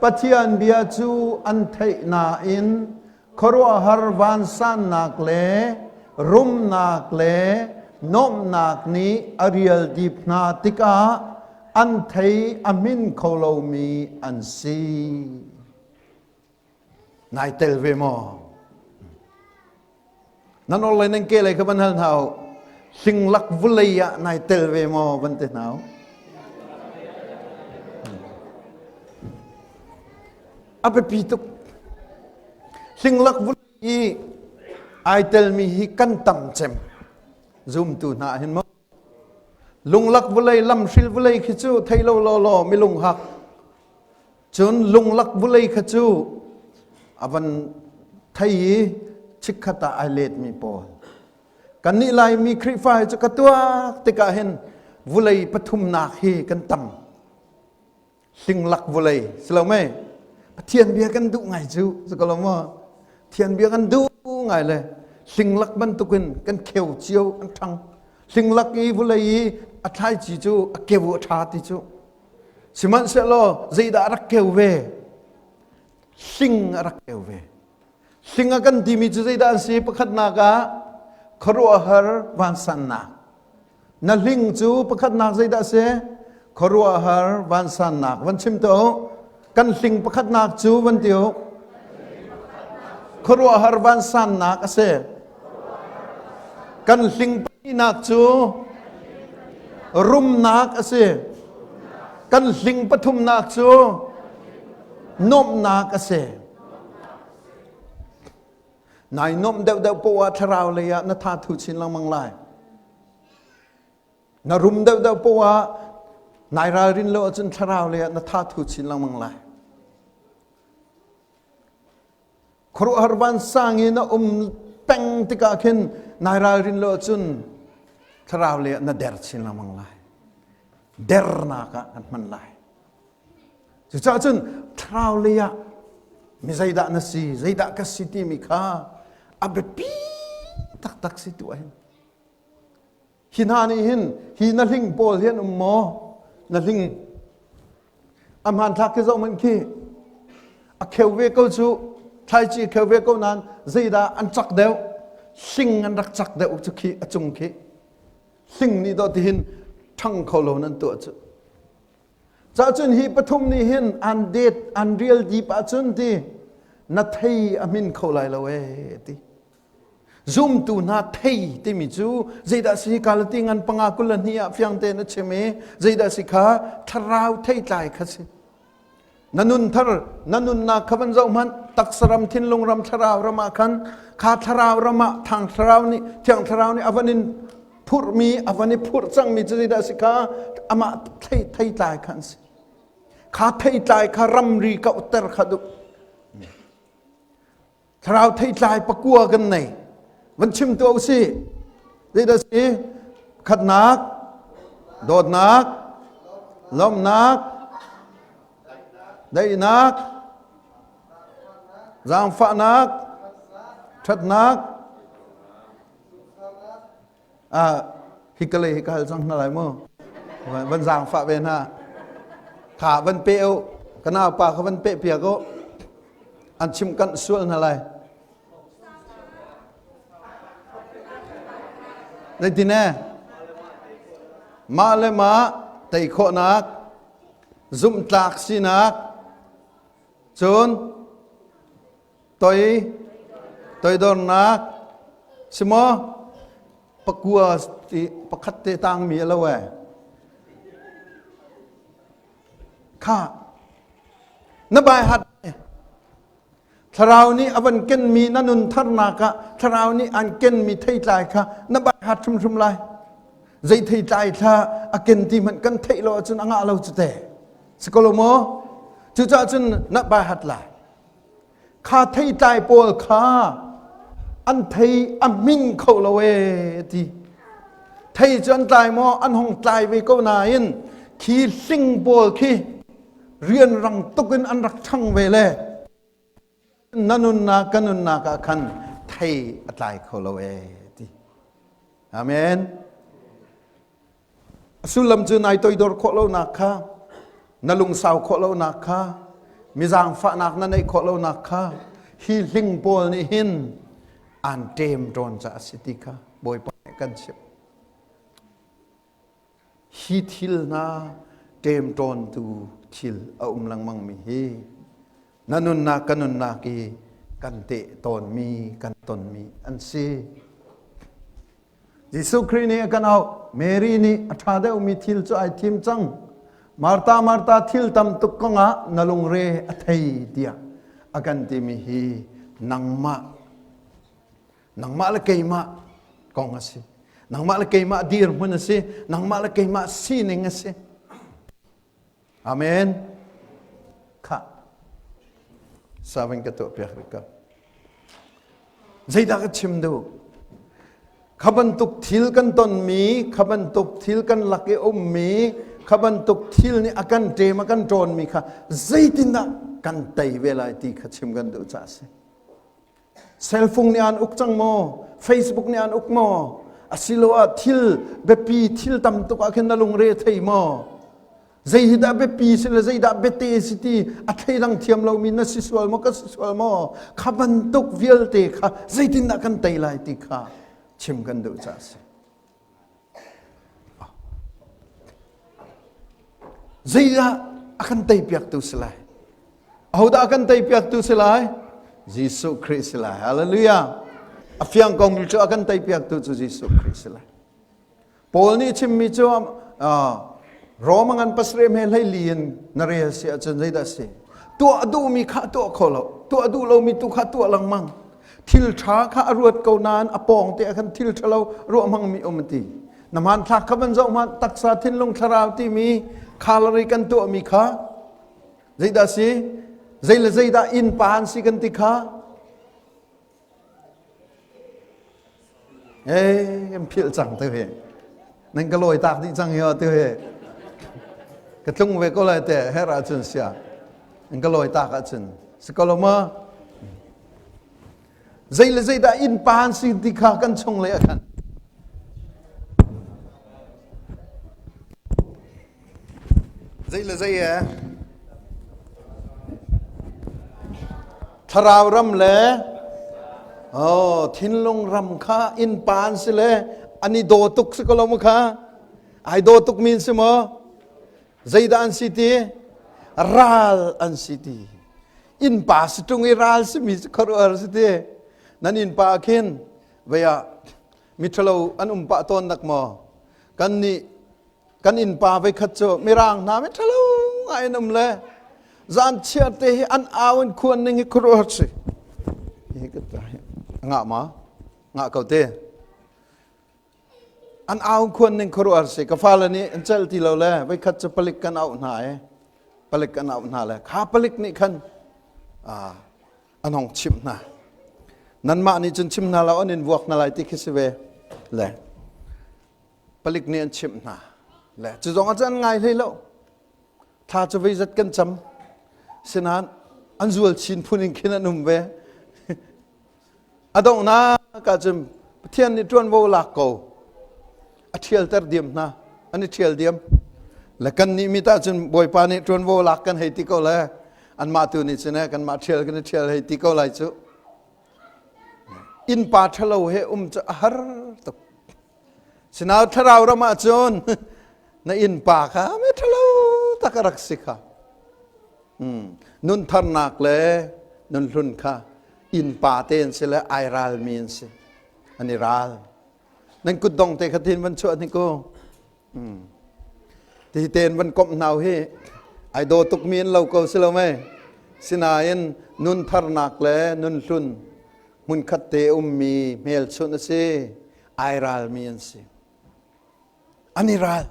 Pathian bia cu an theih nain khuaruahhar vansannak le rumnak le nuamhnak nih a rial dip hna tikah an thei a hmin kho lomi an si. Nai tel ve maw? Nan orlei nan ke lei kha van hal hna u. Hlinglak vulei ah nai tel ve maw van ti hna u. A biapi tuk. Hlinglak vulei i ai telmi hi kan tam cem. Zumtu hna hin maw? Lunglak vulei lamhril vulei khi cu thei lo law law milung hak. Cun lunglak vulei kha cu a van thei i chikkhat ah ai letmi pawl. Kannih Laimi Khrihfa hi cu ka tuak tikah hin vulei pathumnak hi kan tam. Hlinglak vulei si lo mei? Pathian bia kan duh ngai cu si ko lo maw? Pathian bia kan duh ngai le hlinglak bantukin kan kheu cio an ṭhang. Hlinglak i vulei i a thlaici cu a keu a ṭha ti cu. Sihmanhsehlaw zeidah a rak keu ve? Hling a rak keu ve. Hling a kan timi cu zeidah an si? Pakhatnak ah khuaruahhar vansannak. Na hling cu pakhatnak zeidah a si? Khuaruahhar vansannak. Van chim to. Kan hling pakhatnak cu van ti u. Khuaruahhar vansannak a si. Kan hling pahnihnak cu rumnak a si. Kan hling pathumnak cu nuamhnak a si. Nai nuamh deuhdeuh poah thlarau lei ah na tha thu chin lengmang lai. Na rum deuhdeuh poah nai ralrin lo ahcun thlarau lei ah na tha thu chin lengmang lai. Khuaruahhar vansang i na um peng tikah khin nai ralrin lo ahcun thlarau lei ah na der chin lengmang lai. Dernak ah kan hman lai. Cucaah cun thlarau lei ah mi zeidah na si, zeidah ka si timi kha a biapi taktak si tu ah hin. Hi hna nih hin hi na hling pawl hi an um maw? Na hling a hmanthlak khi zoh hmanh khi a kheu ve ko cu thlaici a kheu ve ko nain zeidah an cak deuh hling an rak cak deuh cu khi a cung khi hling nih dawh tihin ṭhang kho lo nan tuah cu cahcun hi pathum nih hin an det an rial dip ahcun ti na thei a hmin kho lai lo ee ti Zumtu hna thei timi cu zeidah si Galati ngan panga 22 ah fiang tein a chim i zeidah si kha thlarau theitlai kha si. Na nun thar na nunnak kha van zoh hmanh taksa ram thinlung ram thlarau ram ah khan kha thlarau ram ah thang thlarau nih thiang thlarau nih a van in phurhmi a van i phurh cangmi cu zeidah si kha amah thei theitlai kha an si. Kha theitlai kha ramri kauhter kha duh. Thlarau theitlai pakua kan nei. Van chim tuah usih. Zeidah si? Khatnak, dawtnak, lawmhnak, daihnak, zaangfahnak, ṭhatnak, Ah, hi ka lei hi ka hal cang hna lai mu. Van zaangfah ve hna. Kha van pe u. Ka naupa kha van pe piak u. An chim kanh sual hna lai. Zeitin eh? Mah le mah tei khawhnak, zumhtlak sinak, cun toi toidornak si maw pakua ti pakhat te tangmi a lo e kha na bai hat thlarau nih a van kenmi na nun tharnak ah thlarau nih an kenmi theitlai kha na bai hat hrimhrim lai zei theitlai thla a ken ti hmanh kan theih lo ahcun a ngah lo cu te si ko lo maw cucaah cun na bai hat lai Kha theitlai pawl kha an thei a hmin kho lo ee ti. Thei cu an tlai maw an hong tlai ve ko nain khi hling pawl khi rianrang tuk in an rak ṭhang ve le na nunnak ka nunnak ah khan thei a tlai kho lo ee ti. Amen. A sullam cu nai toidor khawh lonak kha, na lungsau khawh lonak kha, mi zaangfahnak na neih khawh lonak kha hi hling pawl nih hin aan ṭem ṭawn caah a si ti kha Bawipa nih kan chimh. Hi thil hna ṭemṭawntu thil a um lengmangmi hi na nunnak ka nunnak i kan teh tawnmi kan tonmi an si. Jesuh Khrih nih a kan auh. Mary nih a ṭha deuhmi thil cu ai thim cang. Martha, Martha, thil tam tuk kongah na lungre a thei tiah a kan timi hi nangmah nangmah le keimah kong a si. Nangmah le keimah dirhmun a si. Nangmah le keimah sining a si. Amen. Khah. Saving ka tuah piak rih ka. Zeidah ka chim duh? Kha bantuk thil kan tonmi, kha bantuk thil kan lak i ummi, kha bantuk thil nih a kan ṭem a kan ṭawnmi kha zeitindah kan tei ve lai ti kha chim kan duh caah a si. Cellphone nih an uk cang maw? Facebook nih an uk maw? Asiloah thil biapi thil tam tuk ah khin na lungre thei maw? Zei hi dah biapi si le zeidah biate si ti a thleidang thiam lomi na si sual maw ka si sual maw? Kha bantuk vialte kha zeitindah kan tei lai ti kha chim kan duh caah a si. Zeidah a kan teipiaktu si lai? Ahodah a kan teipiaktu si lai? Jesuh Khrih si lai. Hallelujah. A fiang kong cu a kan teipiaktu cu Jesuh Khrih si lai. Paul nih chimmi cu Rome ngan pasarih he hleili in na rel si ahcun zeidah si? Tuah duhmi kha tuah kho lo. Tuah duh lomi tu kha tuah lengmang. Thil ṭha kha a ruat ko nain a pawng te ah khan thil ṭhalo ruah hmangmi um ti. Na hmanthlak kha van zoh hmanh taksa thinlung thlarau timi calorie kan tuahmi kha zeidah si? Zei le zeidah innpa an si kan ti kha Ee, kan philh cang tu hi. Nan ka lawi tak dih cang hi tu hi. Ka tlung ve ko lai te her ahcun sia. Nan ka lawi tak ahcun. Si ko lo ma? Zei le zeidah innpa an si ti kha kan chung lei ah khan. Zei le zei e? Thlarau ram le oh, thinlung ram kha innpa an si le an i daw tuk si ko lo mu kha? Ai daw tuk min si maw? Zeidah an si ti? Ral an si ti. Innpa si ṭung i ral simi cu khuaruahhar si ti. Nan innpa ah khin vei ah miṭhalo an um pah tawn dak maw? Kan nih kan innpa voikhat cu mirang hna miṭhalo ngai an um le zan chiar te hi an au in khuan ning hi khuaruahhar si. Hi ka ngah ma? Ngah ko te. An au khuan ning khuaruahhar si. Ka fale nih an celh ti lo le voikhat cu palik kan auh hna i palik kan auh hna le kha palik nih khan an hong chimh hna. Nanmah nih cun chim hna lo an in vuak hna lai ti khi si ve le palik nih an chimh hna le cu zong ah cun an ngai hlei lo. Thla cu veizat kan cam. Sinain an zual chin phun in khin an um ve. A donghnak ahcun Pathian nih ṭuanvo lak ko. A ṭhialter diam hna. An i ṭhial diam. Le kan nih mit ahcun Bawipa nih ṭuanvo lak kan hei ti ko le anmah tu nih cun kanmah ṭhial kan i ṭhial hei ti ko lai cu. Innpa ṭhalo he um cu a har tuk. Sinau thlarau ram ahcun na innpa kha me ṭhalo tak a rak si kha. Nun tharnak le nun hlun kha innpa te an si le ai ralmi an si. An i ral. Nan kutdong te kha tin van chuah ni ku. Ti ten van komh hnau hi ai daw tukmi an lo ko si lo mei. Sinain nun tharnak le nun hlun hmunkhat te ummi hmelchunh a si. Ai ralmi an si. An i ral.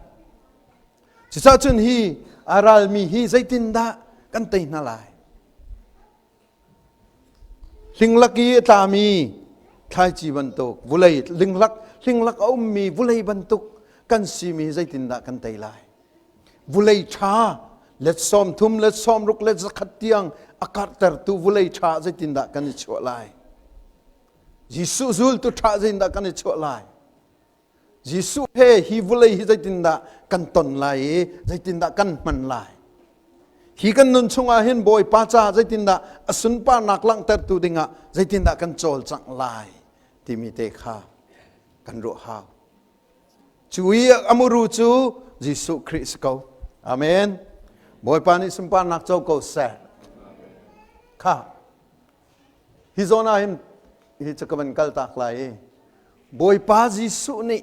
Cucaah cun hi a ralmi hi zeitindah kan tei hna lai? Hlinglak i a tlami thlaici bantuk, vulei linglak hlinglak a ummi vulei bantuk kan simi zeitindah kan tei lai? Vulei ṭha let 30, let 60, let 100 tiang a karhtertu vulei ṭha zeitindah kan i chuah lai? Jesuh zultu ṭha zeitindah kan i chuah lai? Jesuh he hi vawlei hi zeitindah kan ton lai i zeitindah kan hman lai? Hi kan nun chungah hin Bawipa caah zeitindah a sunparnak langhtertu dingah zeitindah kan cawlcangh lai timi te kha kan ruah hau. Cu i a muru cu Jesuh Khrih si ko. Amen. Bawipa nih sunparnak co ko seh. Kha Hi zawn ah hin hi cu ka van kal tak lai i Bawipa Jesuh nih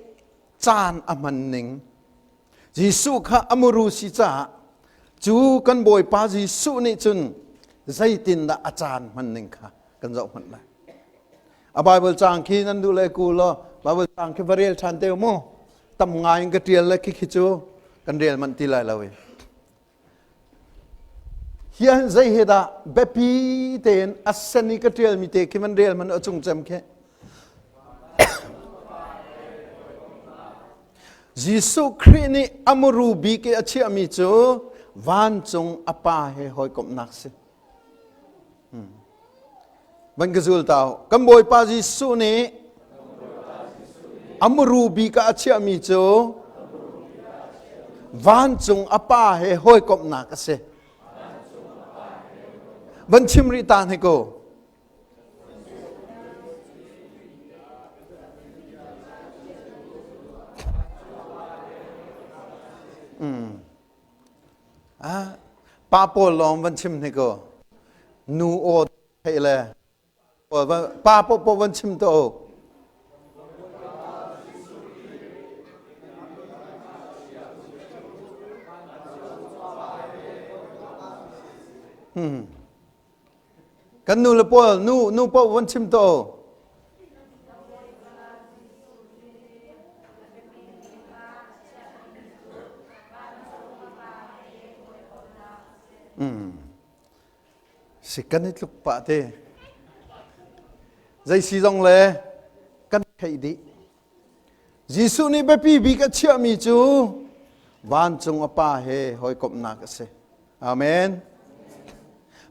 caan a hman ning Jesuh kha a muru si caah cu kan Bawipa Jesuh nih cun zeitindah a caan hman ning kha kan zoh hmanh lai. A Bible caang khi nan duh le ku law Bible caang khi va rel ṭhan te mu. Tam ngai in ka ṭial le khi khi cu kan rel manh ti lai lo i. Hi ahhin zei he dah biapi tein a sen i ka ṭialmi te khi van rel hmanh a cung cem khi. Jesuh Khrih nih a muru bik i a chiahmi cu vancung a Pa he hawikomhnak si. Van ka zul ta Kan Bawipa Jesuh nih a muru bik ah a chiahmi cu vancung a pa he hawikomhnak a si. Van chim rih ta hnik u. Mm. Ah, pa pawl lawng van chim hnik u. Nu aw theih le pa paohpaoh van chim tuah u. Hmm. Kan nu le pawl nu nu paoh van chim tuah u. Hmm. Si kan i tluk pah te. Zei si zong le kan theih dih. Jesuh nih biapi bik a chiahmi cu vancung a Pa he hawikomhnak a si. Amen.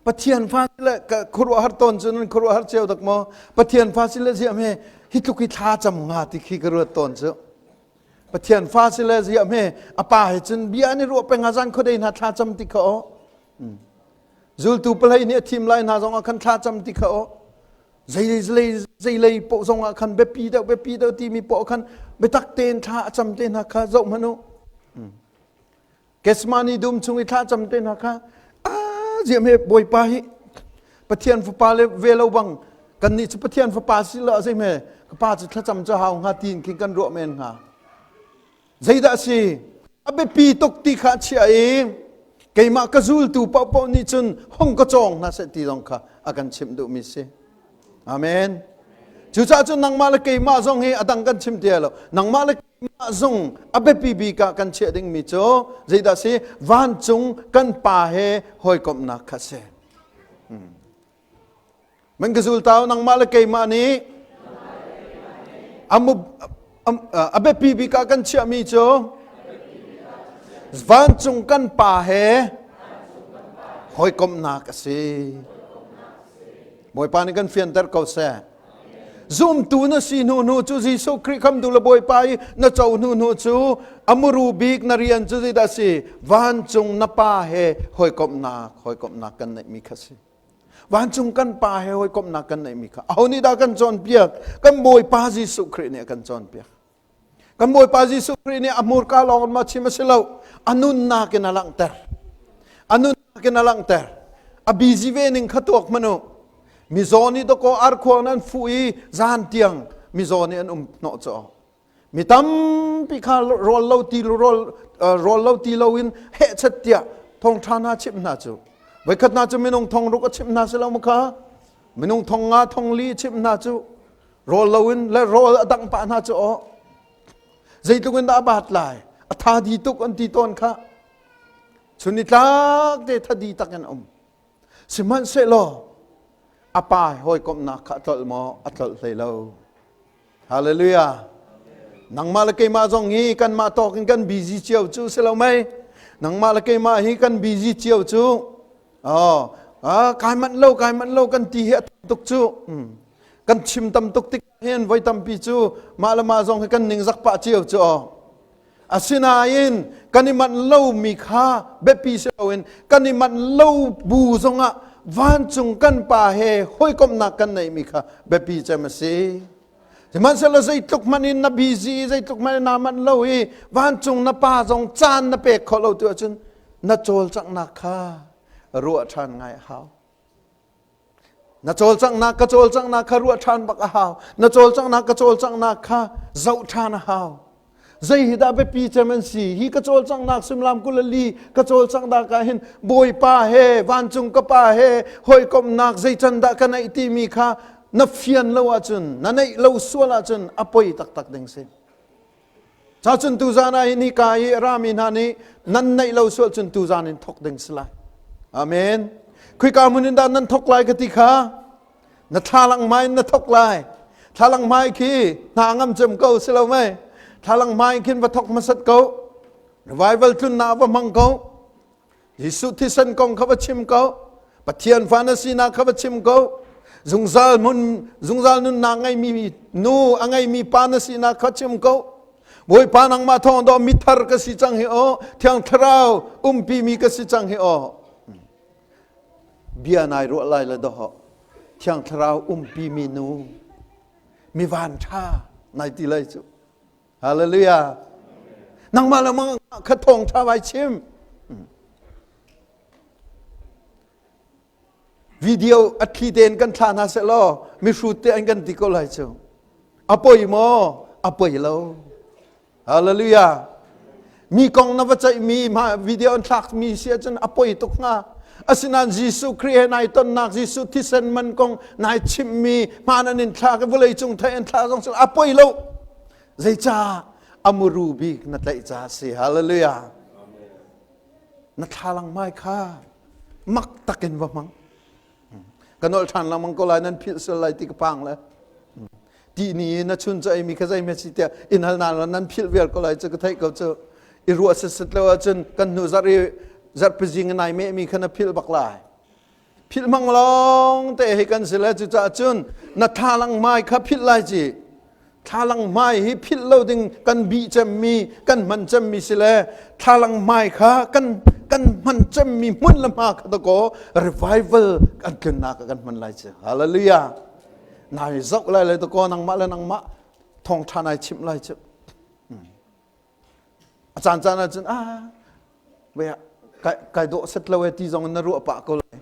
Pathian fa le khuaruahhar tawn cu nan khuaruahhar cio dak maw? Pathian fa si le ziam he hi tluk hi thla cam nga ti khi ka ruat tawn cu. Pathian fa si le ziah hme a pa he cun bia an i ruah peng ah zan khuadei hna thla cam ti kha aw. Zultu palei nih a thim lai hna zong ah khan thla cam ti kha aw. Zei zei lei poh zong ah khan biapi deuh biapi deuh timi poh khan biatak tein thla a cam te hna kha zoh hmanh u. Gethsemane dum chung i thla cam te hna kha a ziam he Bawipa hi Pathian fapa le ve lo bang kan nih cu Pathian fapa si lo zei me ka pa cu thlacam cu hau hnga tiin khin kan ruah men hnga. Zeidah a si? A biapi tuk ti kha a chiah i keimah ka zultu paohpaoh nih cun hung ka cawng hna seh ti zong kha a kan chimh duhmi si. Amen. Cucaah cun nangmah le keimah zong hi a dang kan chim ti lo. Nangmah le keimah zong a biapi bik ah kan chiah dingmi cu zeidah si? Vancung kan Pa he hawikomhnak kha si. Hmm. Man ka zul tau nangmah le keimah nih a biapi bik ah kan chiahmi cu vancung kan pa he hawikomhnak a si. Bawipa nih kan fianter ko seh. Zumtu na si hnu hnu cu Jesuh Khrih khamtu le Bawipa i na co hnu hnu cu a muru bik na rian cu zeidah a si? Vancung na pa he hawikomhnak hawikomhnak kan neihmi kha si. Vancung kan Pa he hawikomhnak kan neihmi kha aho nih dah kan cawnpiak? Kan Bawipa Jesuh Khrih nih a kan cawnpiak. Kan Bawipa Jesuh Khrih nih a hmurka lawng in ma chim a si lo, a nunnak in a langhter. A nunnak in a langhter. A busy ve ning kha tuak hmanh u. Mizaw nih dawkaw arkhuang an fuh i zan tiang mizaw nih an um hnawh caw. Mi tampi kha rawl lo ti rawl rawl lo ti lo in hehchet tiah thawngṭha hna chimh hna cu voikhat hna cu minung thong ruk a chimh hna si lo maw kha minung thong nga thong li a chimh hna cu rawl lo in le rawl a dangh pah hna cu aw zeitluk in dah a baat lai a tha di tuk an ti tawn kha chun ni tlak te thadi tak in um sihmanhsehlaw a pa hawikomhnak kha a tlolh maw a tlolh hlei lo Hallelujah. Nangmah le keimah zong hi kanmah tawk in kan busy cio cu si lo mei? Nangmah le keimah hi kan busy cio cu. Oh, ah, kai manh lo, kai manh lo kan ti hi a tam tuk cu. Kan chim tam tuk tik hin voi tampi cu mah le mah zong hi kan ningzak pah cio cu. Oh. Asinain kan i manh lomi kha biapi si loin kan i manh lo bu zongah vancung kan Pa he hawikomhnak kan neihmi kha biapi cem a si. Sihmanhsehlaw zeitluk hmanh in na busy zeitluk hmanh in naa manh lo i vancung na pa zong caan na pek khawh lo tu ahcun na cawlcanghnak kha ruah ṭhan ngai a hau. Na cawlcanghnak ka cawlcanghnak kha ruah ṭhan bak a hau. Na cawlcanghnak ka cawlcanghnak kha zoh ṭhan a hau. Zei hi dah biapi cem an si? Hi ka cawlcanghnak suimilam 24 ka cawlcanghnak ah hin Bawipa he vancung ka pa he hawikomhnak zei can dah ka neih timi kha na fian lo ahcun na neih lo sual ahcun a poi taktak ding si. Cacun tuzan ah hin hika i a rami hna nih nan neih lo sual cun tuzan in thok ding si lai. Amen. Khika hmun in dah nan thok lai ka ti kha? Na thlalang hmai in na thok lai. Thlalang hmai khi hna ngam cem ko si lo mei? Thlalang hmai khin va thok hmasat ko. Revival tlunnak va hmang ko. Jesuh thisen kong kha va chim ko. Pathian fa na sinak kha va chim ko. Zungzal hmun zungzal nunnak ngeimi nu a ngeimi pa na sinak kha chim ko. Bawipa nangmah thawng dawh mithar ka si cang hi aw Thiang Thlarau umpi mi ka si cang hi aw bia nai ruah lai le doh Thiang Thlarau umpi mi nu mi van ṭha nai ti lai cu Hallelujah. Nangmah le mang kha thawng ṭha vai chim. Video a thli tein kan thla hna seh law mihrut te an kan ti ko lai cu. A poi maw? A poi lo. Hallelujah. Mi kong na va ceih mi video an thlak mi si ahcun a poi tuk hnga. Asinain Jesuh Khrih he nai tonnak Jesuh thisen man kong nai chimhmi hmaan an in thlak i vawlei cung thei an thlah zong a poi lo. Zeicah a muru bik na tlaih ca si. Hallelujah. Na thlalang mai kha mak takin va hmang. Ka nolh ṭhan lengmang ko lai nan philh sel lai ti ka pang le. Ti ni na chun ca mi kha zei me si tiah in hal na nan philh vial ko lai cu ka theih ko cu. I ruah set lo ahcun kan hnu zarh i zarhpi zing nai me mi kha na philh bak lai. Philh hmang lawng te hi kan si le cucaah cun na thlalang mai kha philh lai ci. Thlalang hmai hi philh lo ding kan bih cemmi, kan hman cemmi si le thlalang hmai kha kan kan hman cemmi hmun le hma kha dakaw revival kan tlunnak ah kan hman lai cu. Hallelujah. Nai zoh lai le dakaw nangmah le nangmah thawngṭha nai chimh lai cu. A caan caan ahcun ah wei kai kai dawh set lo e ti zong in na ruah pah ko lai.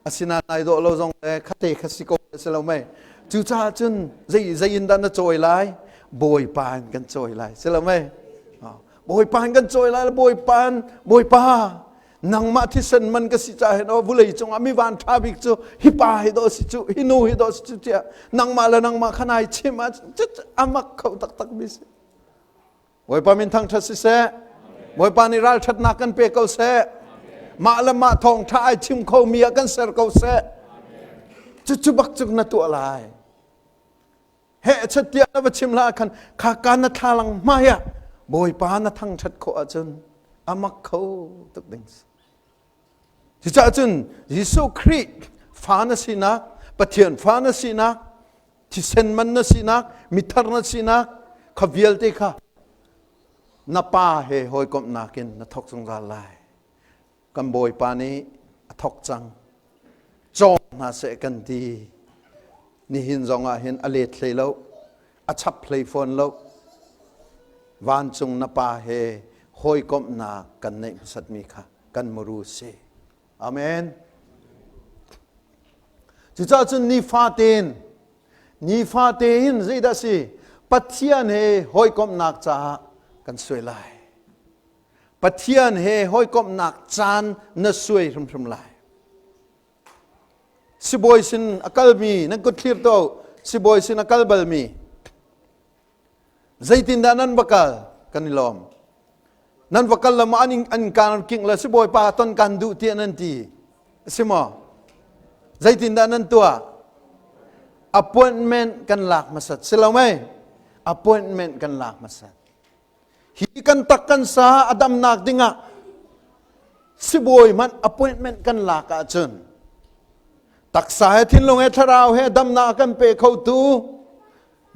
Asinain nai dawh lo zong le khate kha si ko si lo mei. Cucaah cun zei zei in dah na cawi lai? Bawipa in kan cawi lai. Si lo mei? Bawipa in kan cawi lai. Bawipa in Bawipa nangmah thisen man ka si ca hin aw vulei cungah mi van ṭha bik cu hi pa hi dawh si cu hi nu hi dawh si cu tiah nangmah le nangmah kha nai chim ah amak kho taktak mi si. Bawipa min thangṭhat siseh. Bawipa nih ralṭhatnak kan pe ko seh. Mah le mah thawngṭha ai chim khomi ah kan ser ko seh. Cucu bak cu na tuah lai. Heh chat tiah na va chim hlah khan kha ka na thlalang hmai ah Bawipa na thangṭhat khawh ahcun a mak kho tuk ding si. Cucaah cun Jesuh Khrih fa na sinak, Pathian fa na sinak, thisen man na sinak, mithar na sinak, kha vialte kha na pa he hawikomhnak in na thawk zungzal lai. Kan Bawipa nih a thawk cang. Cawng hna seh kan ti. Nihin zong ah hin a let hlei lo, a chap hlei fawn lo. Vancung na pa he hawikomhnak kan neih hmasatmi kha kan muru si. Amen. Cucaah cun nifatein nifatein zeidah si Pathian he hawikomhnak caah kan suai lai. Pathian he hawikomhnak caan na suai hrimhrim lai. Sibawi sin a kalmi nan kut thlir to sibawi sin a kal balmi Zeitindah nan va kal? Kan i lawm. Nan va kal le maw an, an kaan king le sibawipa ton kan duh tiah nan ti. A si maw? Zeitindah nan tuah? Appointment kan lak hmasat. Si lo mei? Appointment kan lak hmasat. Hi kan tak kan sa a damnak dingah sibawi hmanh appointment kan lak ahcun taksa he thinlung he thlarau he damnak kan pe khotu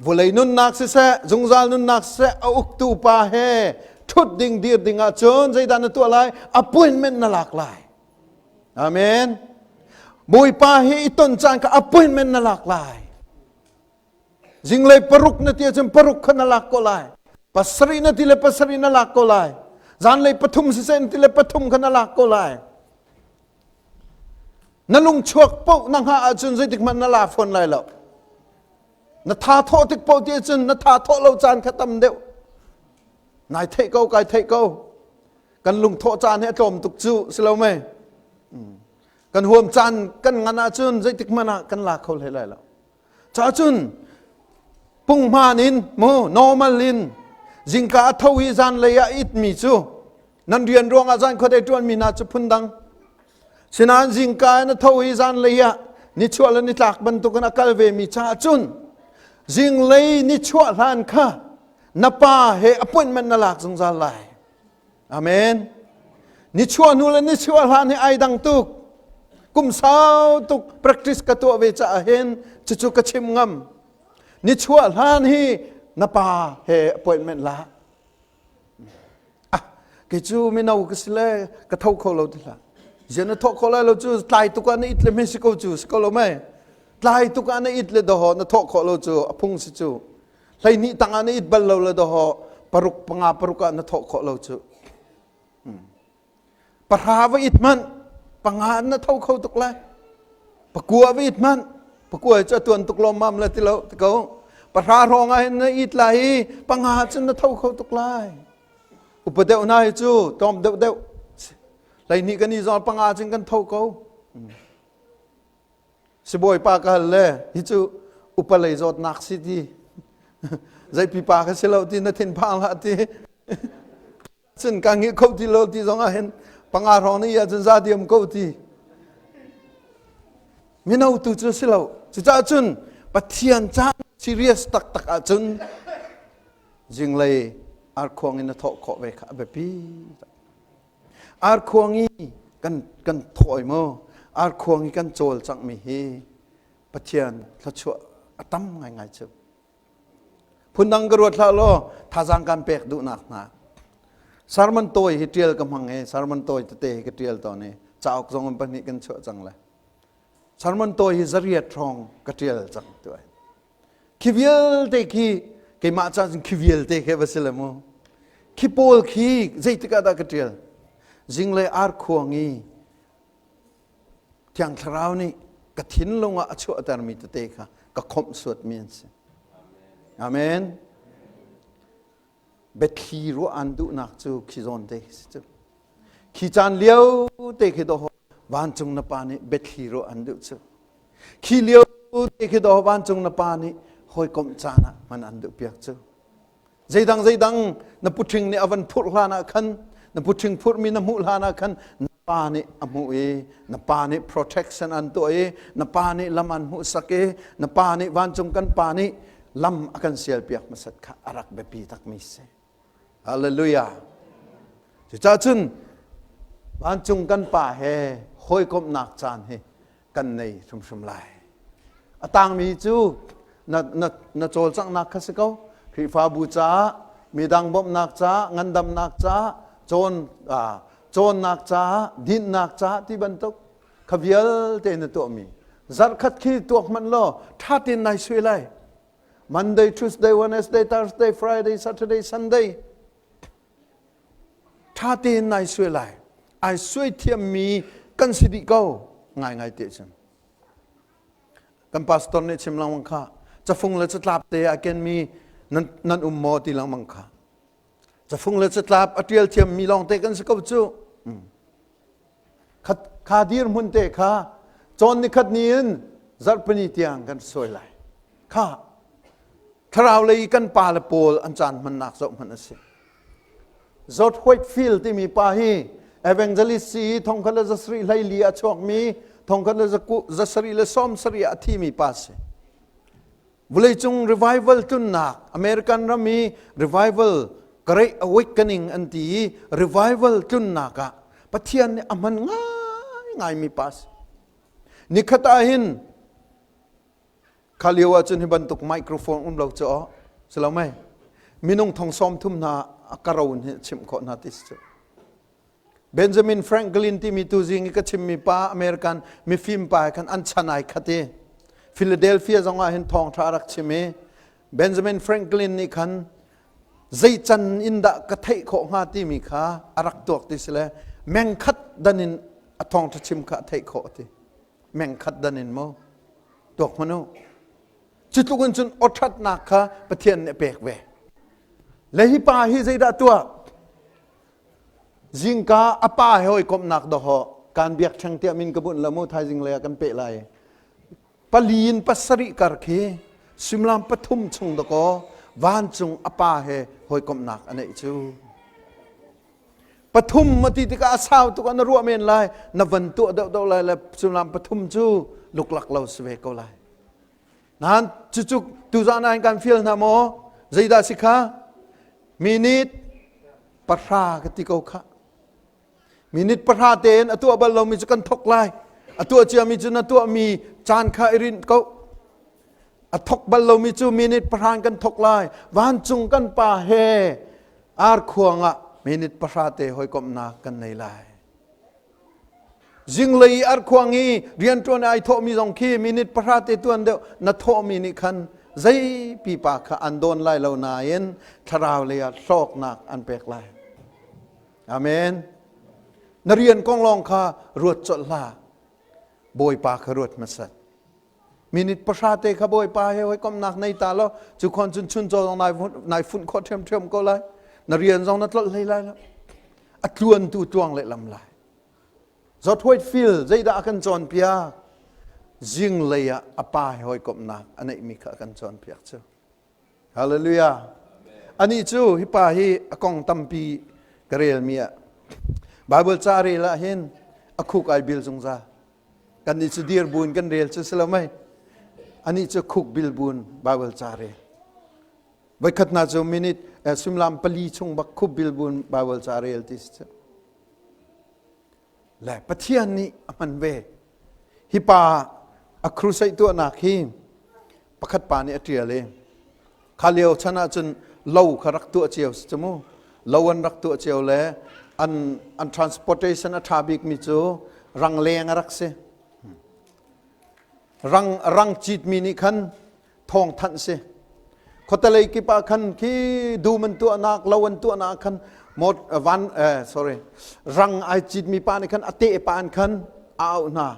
Vulei nunnak siseh, zungzal nunnak siseh, a uktu pa he ṭhut ding dir ding ahcun zeidah na tuah lai? Appointment na lak lai. Amen. Bawipa hi i ton caan kha appointment na lak lai. Zinglei paruk na ti ahcun paruk kha na lak ko lai. Pasarih na ti le pasarih na lak ko lai. Zanlei pathum siseh na ti le pathum kha na lak ko lai. Na lung chuak paoh na hngah ahcun zeitik hmanh na la fawn lai lo. Na tha thawh tik paoh ti cun na tha thawh lo caan kha tam deuh. Nai theih ko kai theih ko. Kan lung thawh caan hi a tlawm tuk cu si lo mei. Kan huam caan kan ngan ahcun zeitik hmanh ah kan la kho hlei lai lo. Ca cun punghman in mu normal in zingka a tho i zanlei ah it mi cu nan rian ruangah zan khuadei ṭuan mi hna cu phundang Sinain zingka in a tho i zanlei ah nichuah le nitlak bantukin a kal vemi caah cun zinglei nichuah hlan kha na pa he appointment na lak zungzal lai. Amen. Nichuah hnu le nichuah hlan hi ai dang tuk. Kum sau tuk practice ka tuah ve caah hin cucu ka chim ngam. Nichuah hlan hi na pa he appointment la. Ah, kei cu mino ka si le ka tho kho lo ti hlah. Zian na thawh kho lai lo cu tlai tuk ah na it le hme si ko cu si ko lo mei. Tlai tuk ah na it le doho na thawh khawh lo cu a phung si cu. Hleihnih tang ah na it bal lo le doho paruk panga paruk ah na thawh khawh lo cu. Pahra va it hmanh panga na tho kho tuk lai. Pakua va it hmanh pakua cu a tuan tuk lawmmam le ti lo ti ko. Pahra hrawng ah hin na it lai i panga cun na tho kho tuk lai. Upa deuh hna hi cu tlawm deuh deuh. Hleihnih kan i zawl panga cun kan tho ko. Sibawi pa ka hal le hi cu upa lei zawtnak si ti. Zei pipa ka si lo ti na thinphang hlah ti. Cun ka ngih kho ti lo ti zong ah hin panga hrawng na i ahcun za diam ko ti. Mino tu cu si lo. Cucaah cun Pathian caan serious taktak ahcun zinglei arkhuang in na thawh khawh ve kha a biapi. Arkhuang i kan kan thawh maw arkhuang i kan cawlcangh mi hi Pathian thluachuah a tam ngaingai cu. Phundang ka ruat hlah law thazaang kan pek duhnak hna. Sermon tawi hi ṭial ka hmang i sermon tawi tete hi ka ṭial tawn i cauk zong in pahnih kan chuah cang le. Sermon tawi hi zariat hrawng ka ṭial cang tu ai. Khi vialte khi keimah ca cun khi vialte khi va si le mu. Khi pawl khi zeitik ah dah ka ṭial? Zinglei arkhuang i Thiang Thlarau nih ka thinlung ah a chuahtermi tete kha ka khawmh suatmi an si. Amen. Biathli ruah an duhnak cu khi zawn te khi si cu. Khi caan lio te khi dawh vancung na pa nih biathli ruah an duh cu. Khi lio te khi dawh vancung na pa nih hawikomh caan ah hman an duh piak cu. Zeidang zeidang na puṭhing nih a van phurh hlan ah khan na puṭhing phurhmi na hmuh hlan ah khan na pa nih a hmuh i na pa nih protection an tuah i na pa nih lam an hmuhsak i na pa nih vancung kan pa nih lam a kan sialpiak hmasat kha a rak biapi takmi si. Hallelujah. Cucaah cun vancung kan pa he hawikomhnak caan hi kan nei hrimhrim lai. A tangmi cu na, na, na cawlcanghnak kha si ko. Khrihfabu caah, midang bawmhnak caah, ngandamnak caah, cawn, uh, cawnnak caah, dinhnak caah ti bantuk kha vialte na tuahmi. Zarhkhat khi tuak hmanh law ṭha tein nai sui lai. Monday, Tuesday, Wednesday, Thursday, Friday, Saturday, Sunday. Ṭha tein nai suai lai. Ai suai thiammi kan si dih ko. Ngaingai te cun. Kan pastor nih chim lengmang kha cafung le catlap te a kenmi nan, nan um maw ti lengmang kha. Cafung le catlap a ṭial thiammi lawng te kan si ko cu. Mm. Kha, kha dirhmun te kha cawn nikhat ni in zarhpini tiang kan suai lai. Kha thlarau lei kan pa le pawl an caan hmannak zoh hmanh a si. George Whitefield timi pa hi evangelist si thongkhat le zasarih hleili a chuakmi thongkhat le zasarih le sawmsarih ah a thimi pa si. Vawleicung revival tlunnak American ram i revival Great Awakening an ti i revival tlunnak ah Pathian nih a hman ngaingaimi pa si. Nikhat ah hin Kha lio ahcun hi bantuk microphone um lo cu aw si lo mei minung thong sawm thum hna a karo in hi chimh khawh hna ti si cu. Benjamin Franklin timi tuzing i ka chimmi pa American mifim pa khan an chan ai khat i Philadelphia zong ah hin thawngṭha a rak chim i Benjamin Franklin nih khan zei can in dah ka theih khawh hnga timi kha a rak tuak ti si le meng khat dan in a thawngṭha chim kha a theih khawh ti meng khat dan in mu tuak hmanh u cu tluk in cun awṭhatnak kha Pathian nih a pek ve le hi pa hi zeidah tuah zingka a pa he hawikomhnak dawhawh kan biak ṭheng tiah min ka bunh la mu thaizing lei ah kan peh lai pali in pasarih kar khi suimilam pathum chung dakaw vancung a pa he hawikomhnak a neih cu Pathum a ti tikah a sau tuk ah na ruah men lai, na van tuah deuhdeuh lai le suimilam pathum cu luklak lo si ve ko lai. Nain cucu tuzaan ah kan fial hna maw? Zeidah si kha? Minute pahra ka ti ko kha. Minute pahra tein a tuah bal lomi cu kan thok lai. A tuah ciami cu na tuahmi caan kha i rinh ko. A thok bal lomi cu minute pahra kan thok lai. Vancung kan pa he arkhuang ah minute pahra te hawikomhnak kan nei lai. Zinglei i arkhuang i rianṭuan ai thawhmi zong khi minute pahra te tuan deuh na thawhmi nih khan zei pipa kha an dawn lai lo nain thlarau lei ah hlawknak an pek lai. Amen. Na rian kong lawng kha ruat colh hlah. Bawipa kha ruat hmasat. Minute pahra te kha Bawipa he hawikomhnak nei ta law cu khon cun chuncaw zong nai funh khawh ṭhiamṭhiam ko lai. Na rian zong na tlolh hlei lai lo. A tluan tu tluang lehlam lai. George Whitefield zeidah a kan cawnpiak? Zinglei ah a pa he hawikomhnak a neihmi kha a kan cawnpiak cu. Hallelujah. Anih cu hi pa hi a kong tampi ka relmi ah Bible ca rel ah hin a khuk ai bil zungzal. Kannih cu dir buin kan rel cu si lo mei. Anih cu khuk bil buin Bible ca rel. Voikhat hna cu minute eh, suimilam pali chung bak khuk bil buin Bible ca rel ti si cu. Le Pathian nih a hman ve. Hi pa a crusade tuahnak hi pakhat pa nih a ṭial i. Kha lio chan ahcun lo kha rak tuah cio si cu mu. Lo an rak tuah cio le an an transportation a ṭha bikmi cu rangleng a rak si. Rang rang citmi nih khan thawng thanh si. Khuatelei kip ah khan khi dum an tuahnak, lo an tuahnak khan mot van eh, sorry rang ai citmi pa nih khan a teh pa an khan a auh hna.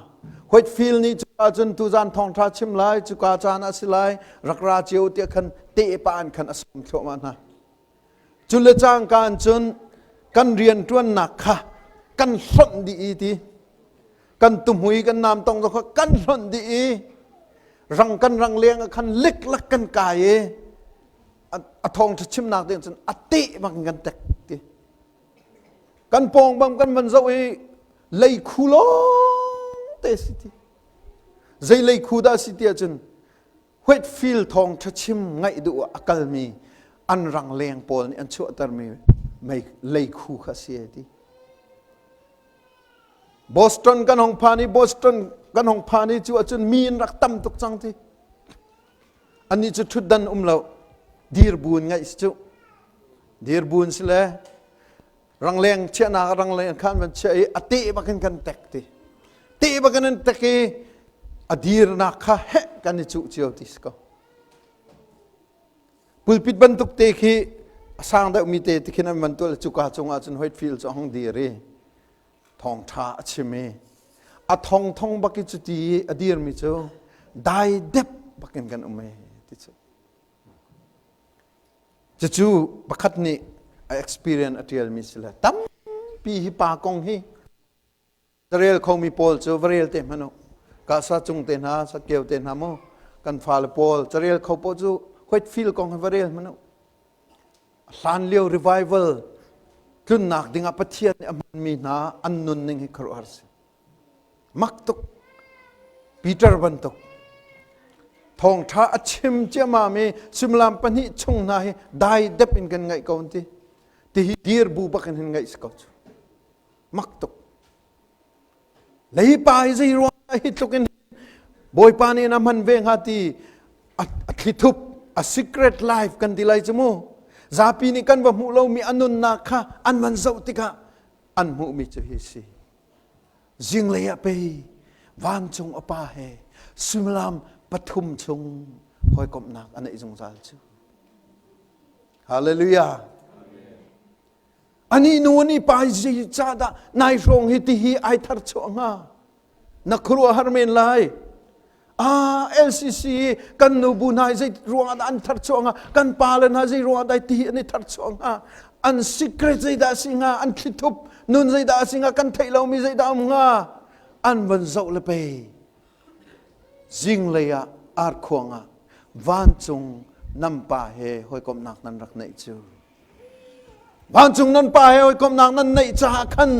Whitefield nih cu ahcun tuzan thawngṭha chim lai, cuka caan a si lai, rak ra cio tiah khan teh pa an khan a sawm thluahmah hna. Cu le cangka in cun kan rianṭuannak kha kan hlonh dih i ti kan tuhmui kan namtong kha kan hlonh dih i rang kan rang leng ah khan liklak kan kai i a thawngṭha chimnak ding cun a teh bang kan tek ti kan pawng bang kan van zoh i leikhu lawng te si ti zei leikhu dah si ti ahcun Whitefield thawngṭha chim ngaih duh ah a kalmi an rangleng pawl nih an chuahtermi mei leikhu kha si ai ti. Boston kan hong phan i Boston kan hong phan i cu ahcun mi in rak tam tuk cang ti. Annih cu ṭhutdan um lo dir buin ngaih si cu. Dir buin si le rangleng chiahnak rangleng khan van chiah i a teh bakin kan tek ti. Teh bakin an tek i a dirnak kha heh kan i cuh cio ti si ko. Pulpit bantuk te khi a sang deuhmi te ti khin an van tuah cuka cungah cun Whitefield cu a hung dir i thawngṭha a chim i a thong thong bak i cuti i a dirmi cu dai dep bakin kan um e ti cu. Cucu pakhat nih a experience a ṭialmi si le tampi hi pa kong hi Carel khomi pawl cu va rel te hmanh u. Kahsa cung te hna, sakeu te hna mu, kan fale pawl carel kho pawl cu Whitefield kong hi va rel hmanh u. Hlan lio revival tlunnak dingah Pathian nih a hmanmi hna an nunning hi khuaruahhar si. Mak tuk. Peter bantuk. Thawngṭha a chim ciammam i suimilam pahnih chung hna hi dai dep in kan ngaih ko an ti. Tihi dir bu bak in hin ngaih si ko cu. Mak tuk. Leipa hi zei ruang hi tluk in Bawipa nih na hman ve hnga ti a thlithup a secret life kan ti lai cu mu. Zapi nih kan va hmuh lomi a nunnak kha an van zoh tikah an hmuhmi cu hi si. Zinglei ah pei vancung a pa he suimilam pathum chung hawikomhnak a neih zungzal cu. Hallelujah. Ani nu ani pa zei ca dah nai hrawng hi ti hi ai thar chuah hnga? Na khuaruahhar men lai. Ah, LCC kan nu bu hna zei ruangah dah an thar chuah hnga? Kan pa le hna zei ruangah dah ti hi an i thar chuah hnga? An secret zei dah si hnga? An thlithup nun zei dah si hnga? Kan theih lomi zei dah um hnga? An van zoh le pei. Zinglei ah arkhuang ah vancung nan pa he hawikomhnak nan rak neih cu. Vancung nan pa he hawikomhnak nan neih caah khan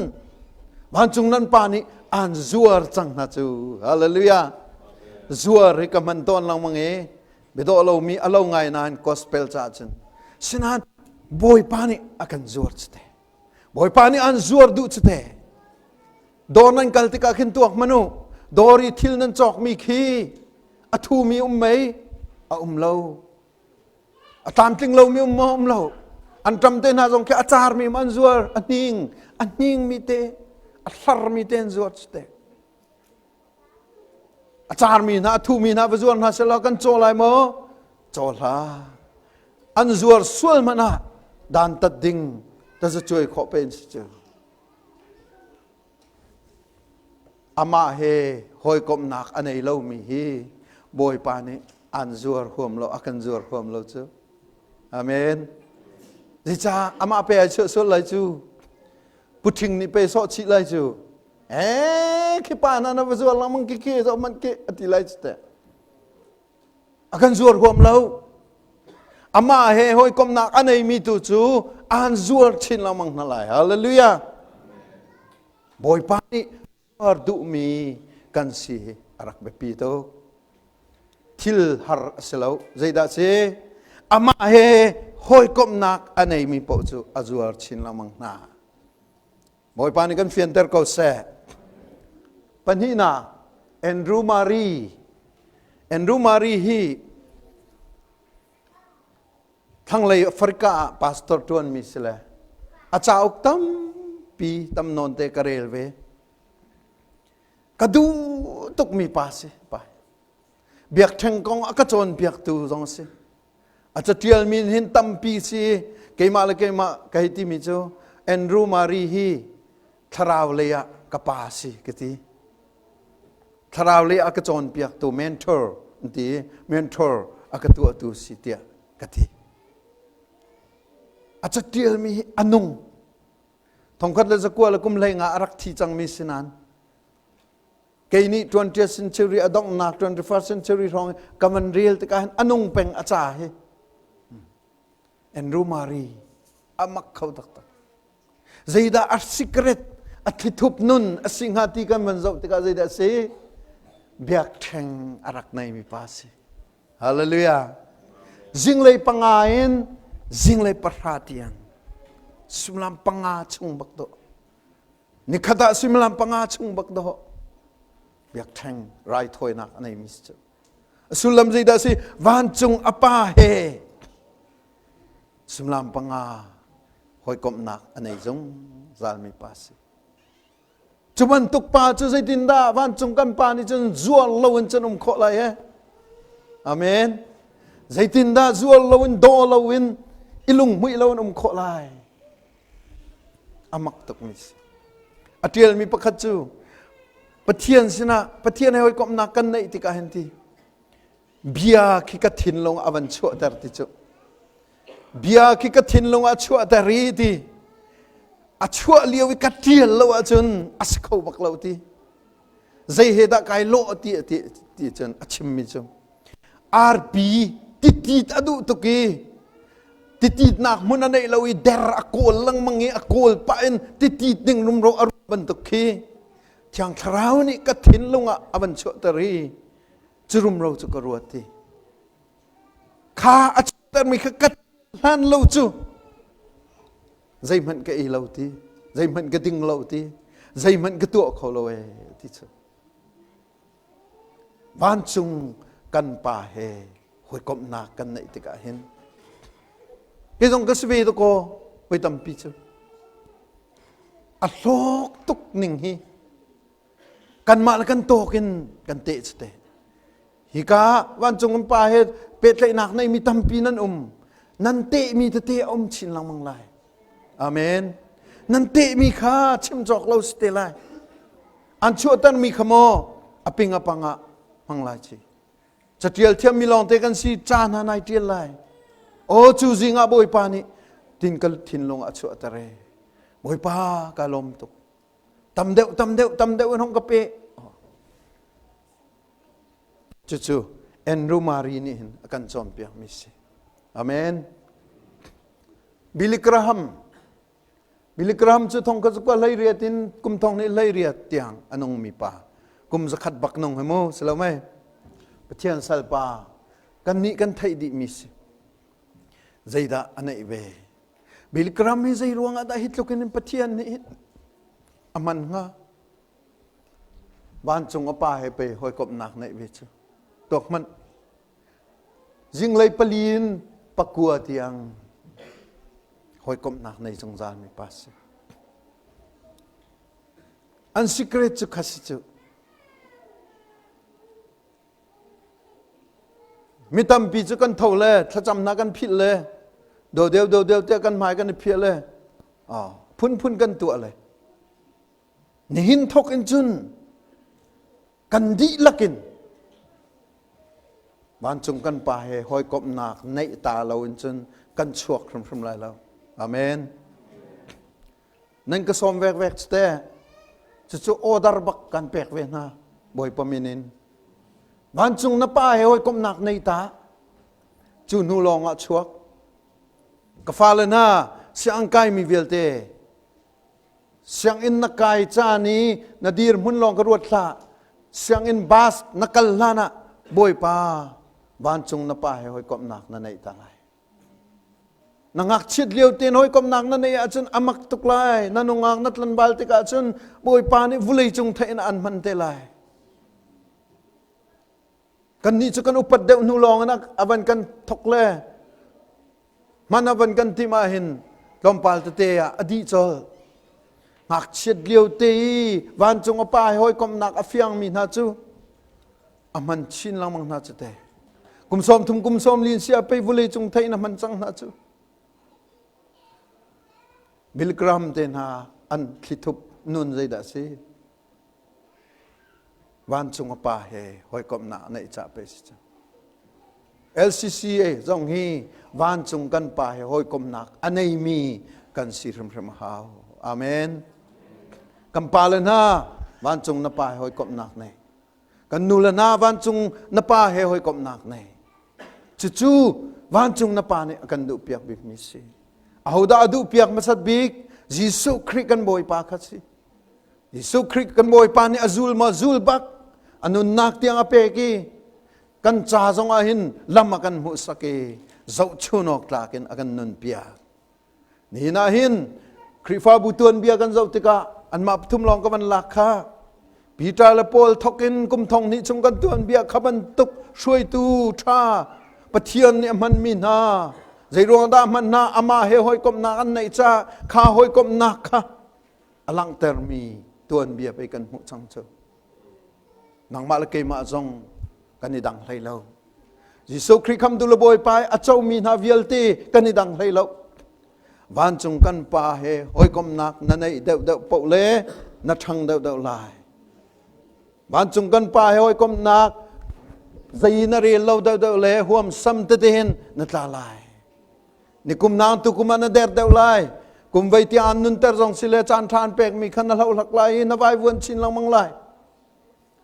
vancung nan pa nih aan zuar cang hna cu. Hallelujah. Zuar hi ka hman tawn lengmang i biadawh lomi a lo ngai nain gospel caah cun sinain Bawipa nih a kan zuar cu te. Bawipa nih aan zuar duh cu te. Dawr nan kal tikah khin tuak hmanh u. Dawr i thil nan cawkmi khi a thumi um mei a um lo. A tlamtling lomi um maw um lo. An ṭam te hna zong khi a carmi an zuar, a hning, a hningmi te, a hlarmi te an zuar cu te. A carmi hna, a thumi hna va zuar hna selaw kan caw lai maw? Caw hlah. An zuar sual hmanh ah dantat ding tazacuai khawh pe in si cu. Amah he hawikomhnak a nei lomi hi Bawipa nih an zuar huam lo, a kan zuar huam lo cu. Amen. Zeicah amah pe ai chuah sual lai cu? Puṭhing nih pe sawh chih lai cu. Eh, khi pa hna na va zuar lengmang ki khi zoh hmanh khi a ti lai cu teh. A kan zuar huam lo. Amah he hawikomhnak a neimi tu cu aan zuar chin lengmang hna lai. Hallelujah. Bawipa nih zuar duhmi kan si hi a rak biapi tuk. Thil har a si lo. Zeidah si? Amah he hawikomhnak a neimi paoh cu a zuar chin lengmang hna. Bawipa nih kan fianter ko seh. Pahnihnak, Andrew Murray. Andrew Murray hi Thlanglei Africa ah pastor ṭuanmi si le a cauk tampi tam nawn te ka rel ve. Ka duh tukmi pa si pa. Biakṭheng kong a ka cawnpiaktu zong a si. A caṭialmi hin tampi si keimah le keimah ka hei timi cu Andrew Murray hi thlarau lei ah ka pa si ka ti. Thlarau lei a ka cawnpiaktu mentor an ti mentor a ka tuahtu si tiah ka ti. A caṭialmi hi a nung. Thongkhat le zakua le kum hlei nga a rak thi cangmi si nain kei nih 20th century a donghnak 21st century hrawng ka van rel tikah hin a nung peng a ca hi. Andrew Murray a mak kho taktak. Zeidah a secret a thlithup nun a si hnga ti kan van zoh tikah zeidah a si? Biakṭheng a rak neimi pa si. Hallelujah. Zinglei panga in zinglei pahra tiang suimilam panga chung bak dawh. Nikhat ah suimilam panga chung bak dawh. Biakṭheng raithawinak a neimi si cu. A sullam zeidah a si? Vancung a pa he suimilam panga hawikomhnak a nei zungzalmi pa si. Cu bantuk pa cu zeitindah vancung kan pa nih cun zuar loin cun um khawh lai he? Amen. Zeitindah zuar loin daw loin i lunghmuih loin um khawh lai? A mak tukmi si. A ṭialmi pakhat cu Pathian sinah Pathian he hawikomhnak kan neih tikah hin ti bia khi ka thinlung a van chuahter ti cu bia khi ka thinlung a chuahter i ti a chuah lio i ka ṭial lo ahcun a si kho bak lo ti zei he dah kai lawh ti ti ti cun a chimmi cu arpi titit a duh tuk i tititnak hmun a neih lo i der a kawl lengmang i a kawl pah in titit ding rumro a ruah bantuk khi thiang thlarau nih ka thinlung ah a van chuahter i cu rumro cu ka ruat ti kha a chuahtermi kha ka hlan lo cu zeihmanh ka ei lo ti zeihmanh ka ding lo ti zeihmanh ka tuah kho lo ee ti cu vancung kan pa he hawikomhnak kan neih tikah hin kei zong ka si ve dakaw voi tampi cu a hlawk tuk ning hi kanmah le kan tawk in kan teh cu te hika vancung kan pa he pehtlaihnak neimi tampi nan um nan tehmi tete a um chin lengmang lai amen nan tehmi kha chim cawk lo si te lai an chuahtermi kha maw a ping a pang ah hmang lai chi catial thiammi lawngte kan si ca hna nai tial lai aw cu zing ah bawipa nih tin ka thinlung a chuahter e bawipa ka lawm tuk tam deuh tam deuh tam deuh in hong ka pe cucu Andrew Murray nih hin a kan cawnpiak mi si amen Billy Graham Billy Graham cu thong kha kwa hlei riat in kum thong nih hlei riat tiang a nung mi pa kum zakhat bak nung he mu si lo mei Pathian salpa kan nih kan theih dih mi si zeidah a neih ve Billy Graham hi zei ruang ah dah hi tluk in Pathian nih hin a hman hnga? Vancung a pa he pei hawikomhnak neih ve cu. Tuak hmanh. Zinglei pali in pakua tiang hawikomhnak nei zungzal mi pa si. An secret cu kha si cu. Mi tampi cu kan tho le thlacamnak kan philh le dodeu dodeu tiah kan hmai kan i phiah le phunphun kan tuah le nihin thok in cun kan dihlak in vancung kan pa he hawikomhnak neih ta lo in cun kan chuak hrimhrim lai lo amen Nan ka sawm vekvek cu teh. Cucu order bak kan pek ve hna. Bawipa min in. Vancung na pa he hawikomhnak nei ta. Cu hnu lawng ah chuak. Ka fale hna, sianginn kaimi vialte, sianginn na kai caan i na dirhmun lawng ka ruat hlah. Sianginn bus na kal hlan ah Bawipa vancung na pa he hawikomhnak na neih ta lai. Na ngakchiat lio tein hawikomhnak na neih ahcun a mak tuk lai. Na nungak na tlanval tikah cun Bawipa nih vulei cung theih in an hman te lai. Kannih cu kan upat deuh hnu lawng in a van kan thok le. Hman a van kan timh ahhin tlawmpal tete ah a dih colh. Ngakchiat lio te i vancung a pa he hawikomhnak a fiangmi hna cu a hman chin lengmang hna cu te. Kum 30 kum 40 si ah pei vulei cung theih in a hman cang hna cu. Bill Graham te hna an thlithup nun zeidah si? Vancung a pa he hawikomhnak a neih cah pe si cu. LCCA zong hi vancung kan pa he hawikomhnak a neimi kan si hrimhrim a hau. Amen. Kan pa le hna vancung na pa he hawikomhnak nei. Kan nu le hna vancung na pa he hawikomhnak nei. Cucu vancung na pa nih a kan duhpiak bikmi si. Ahodah a duhpiak hmasat bik? Jesuh Khrih kan Bawipa kha si. Jesuh Khrih kan Bawipa nih a zul maw zul bak a nunnak tiang a pek i kan ca zong ah hin lam a kan hmuhsak i zohchun awk tlak in a kan nunpiak. Nihin ah hin Khrihfabu tuanbia kan zoh tikah anmah pathum lawng ka van lak kha Peter le Paul thok in kum thong hnih chung kan tuanbia kha bantuk hruaitu ṭha Pathian nih a hmanmi hna zeiruang dah a hman hna amah he hawikomhnak an neih caah kha hawikomhnak kha a langhtermi tuanbia pei kan hmuh cang cu. Nangmah le keimah zong kan i dang hlei lo. Jesuh Khrih khamtu le Bawipa a comi hna vialte kan i dang hlei lo. Vancung kan Pa he hawikomhnak na neih deuhdeuh paoh le na ṭhang deuhdeuh lai. Vancung kan Pa he hawikomhnak zei na rel lo deuhdeuh le huamsam tete hin na tla lai. Nikum nang tukum ah na der deuh lai. Kum vei tiang an nunter zong si le caan ṭha an pekmi kha na hlohlak lai i na vaivuan chin lengmang lai.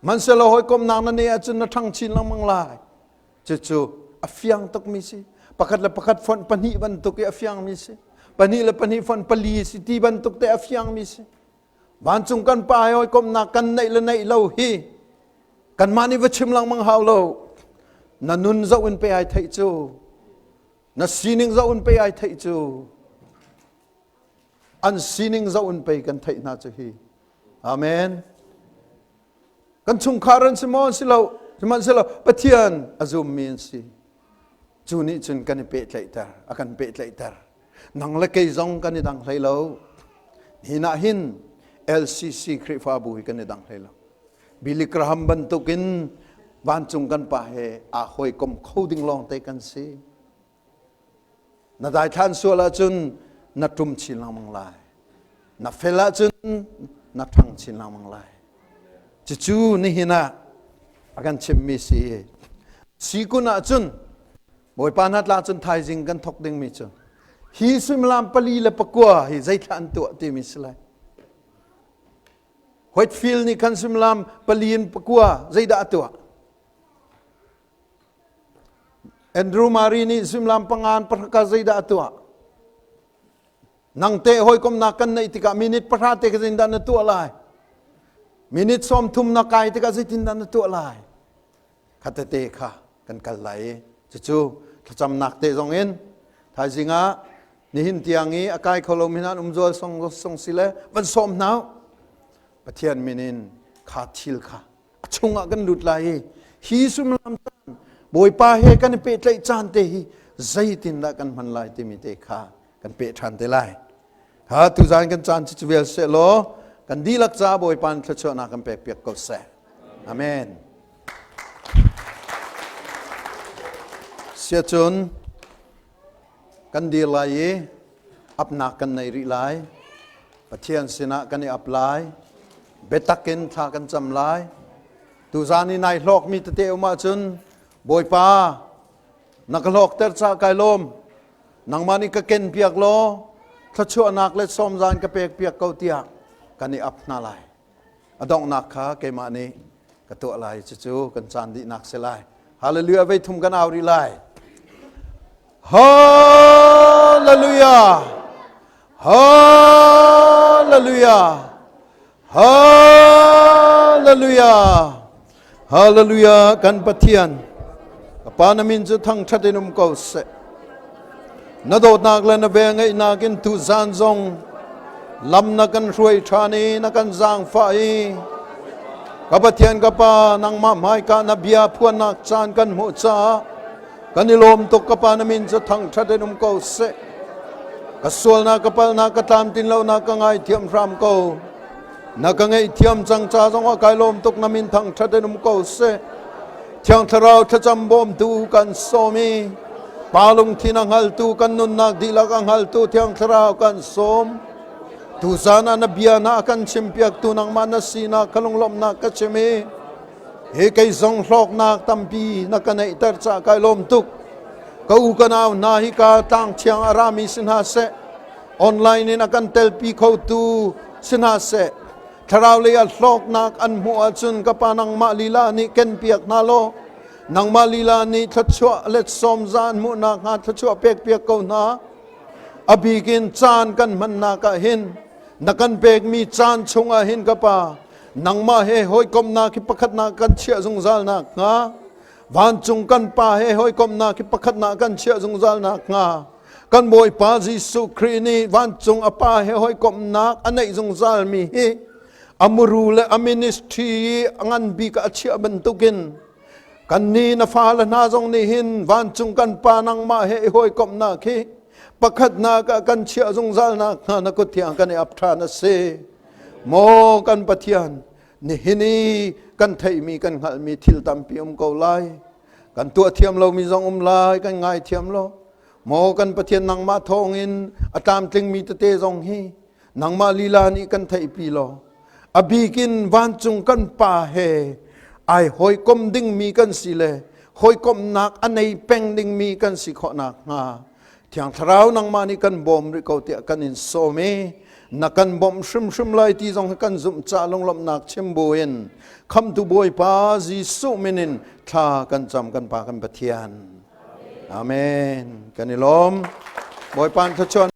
Hmanhsehlaw hawikomhnak na neih ahcun na ṭhang chin lengmang lai. Cucu a fiang tukmi si. Pakhat le pakhat fonh pahnih bantuk i a fiangmi si. Pahnih le pahnih fonh pali si ti bantuk te a fiangmi si. Vancung kan pa he hawikomhnak kan neih le neih lo hi kanmah nih va chim lengmang hau lo. Na nun zoh in pe ai theih cu. Na sining zoh in pei ai theih cu. An sining zoh in pei kan theih hna cu hi. Amen. Kan chungkhar an si maw si lo sihmanhsehlaw Pathian a zummi an si. Cu nih cun kan i pehtlaihter, a kan pehtlaihter. Nang le kei zong kan i dang hlei lo. Hi nah hin LCC Khrihfabu hi kan i dang hlei lo. Billy Graham bantukin vancung kan pa he aa hawikom kho ding lawngte kan si. Na daithlan sual ahcun na ṭum chin lengmang lai. Na fel ahcun na ṭhang chin lengmang lai. Cucu nihin ah a kan chimmi si. Si kun ahcun Bawipa hna tla cun thaizing kan thok dingmi cu hi suimilam 4 le 9 hi zeithla an tuah timi si lai. Whitefield nih khan suimilam pali in pakua zeidah a tuah? Andrew Murray nih suimilam panga in pahra zeidah a tuah? Nang te hawikomnak kan neih tikah minute pahra te ka zeitindah na tuah lai? Minute 30 na kai tikah zeitindah na tuah lai? Kha tete kha kan kal lai i cucu thlacamnak te zong in thaizing ah nihin tiang i a kai kho lomi hna an um zual song song si le van sawm hna Pathian min in kha thil kha a chungah kan lut lai i hi suimilam caan Bawipa he kan i pehtlaih caan te hi zeitindah kan hman lai timi te kha kan peh ṭhan te lai. Ha tuzan kan caan cu vial seh law kan dihlak ca Bawipa in thluachuahnak kan pek piak ko seh. Amen. Siacun Kan dir lai i apnak kan nei rih lai. Pathian sinah kan i ap lai. Biatak in thla kan cam lai. Tuzan i nai hlawkmi tete um ahcun Bawipa na ka hlawkter ca kai lawm. Nangmah nih ka ken piak law thluachuahnak le sawmzan ka pek piak ko tiah kan i ap hna lai. A donghnak kha keimah nih ka tuah lai cucu kan caan dihnak si lai. Hallelujah vei thum kan au rih lai. Hallelujah. Hallelujah. Hallelujah. Hallelujah kan Pathian. Ka pa na min cu thangṭhat in um ko seh. Na dawtnak le na velngeihnak in tuzan zong lam na kan hruai ṭhan i na kan zaangfah i ka Pathian ka Pa nangmah hmaika na bia phuannak caan kan hmuh caah Kan i lawm tuk ka pa na min cu thangṭhat in um ko seh. Ka sualnak ka palnak ka tlamtlin lonak ka ngaithiam hram ko. Na ka ngaihthiam cang ca zongah kai lawm tuk na min thangṭhat in um ko seh. Thiang Thlarau thlacam bawmtu kan sawm i Pa lungthin a hngaltu kan nunnak dihlak a hngaltu Thiang Thlarau kan sawm. Tuzan ah na bia na kan chimpiaktu nangmah na sinak ka lunglawmhnak ka chim i hi kei zong hlawknak tampi na ka neihter ca kai lawm tuk. Ka u ka nau hna hi ka tlang thiang a rami si hna seh online in a kan telpi khotu si hna seh thlarau lei ah hlawknak an hmuh ahcun ka pa nangmah lila nih kenpiak hna law nangmah lila nih thluachuah let sawm za an hmuhnak hnga thluachuah pekpiak ko hna. A bikin caan kan hmannak ah hin na kan pekmi caan chungah hin ka pa nangmah he hawikomhnak hi pakhatnak kan chiah zungzal nak hnga vancung kan pa he hawikomhnak hi pakhatnak kan chiah zungzal nak hnga kan Bawipa Jesuh Khrih nih vancung a pa he hawikomhnak a neih zungzal mi hi a muru le a ministry i a ngan bik a chiah bantukin kannih na fale hna zong nih hin vancung kan pa nangmah he i hawikomhnak hi pakhatnak ah kan chiah zungzal nak hnga na kut thiang kan i ap ṭhan a si. Maw kan Pathian, nihin i kan theihmi kan hngalhmi thil tampi um ko lai. Kan tuah thiam lomi zong um lai, kan ngai thiam lo. Maw kan Pathian nangmah thawngin a tlamtlingmi tete zong hi nangmah lila nih kan theihpi law a bikin vancung kan pa he ai hawikom dingmi kan si le hawikomnak a nei peng dingmi kan si khawh nakhnga Thiang Thlarau nangmah nih kan bawm rih ko tiah kan in sawm i na kan bawmh hrimhrim lai ti zong hi kan zumh ca lunglawmhnak chim buin khamtu Bawipa Jesuh min in thla kan cam kan Pa kan Pathian. Amen. Kan i lawm. Bawipa thluachuah.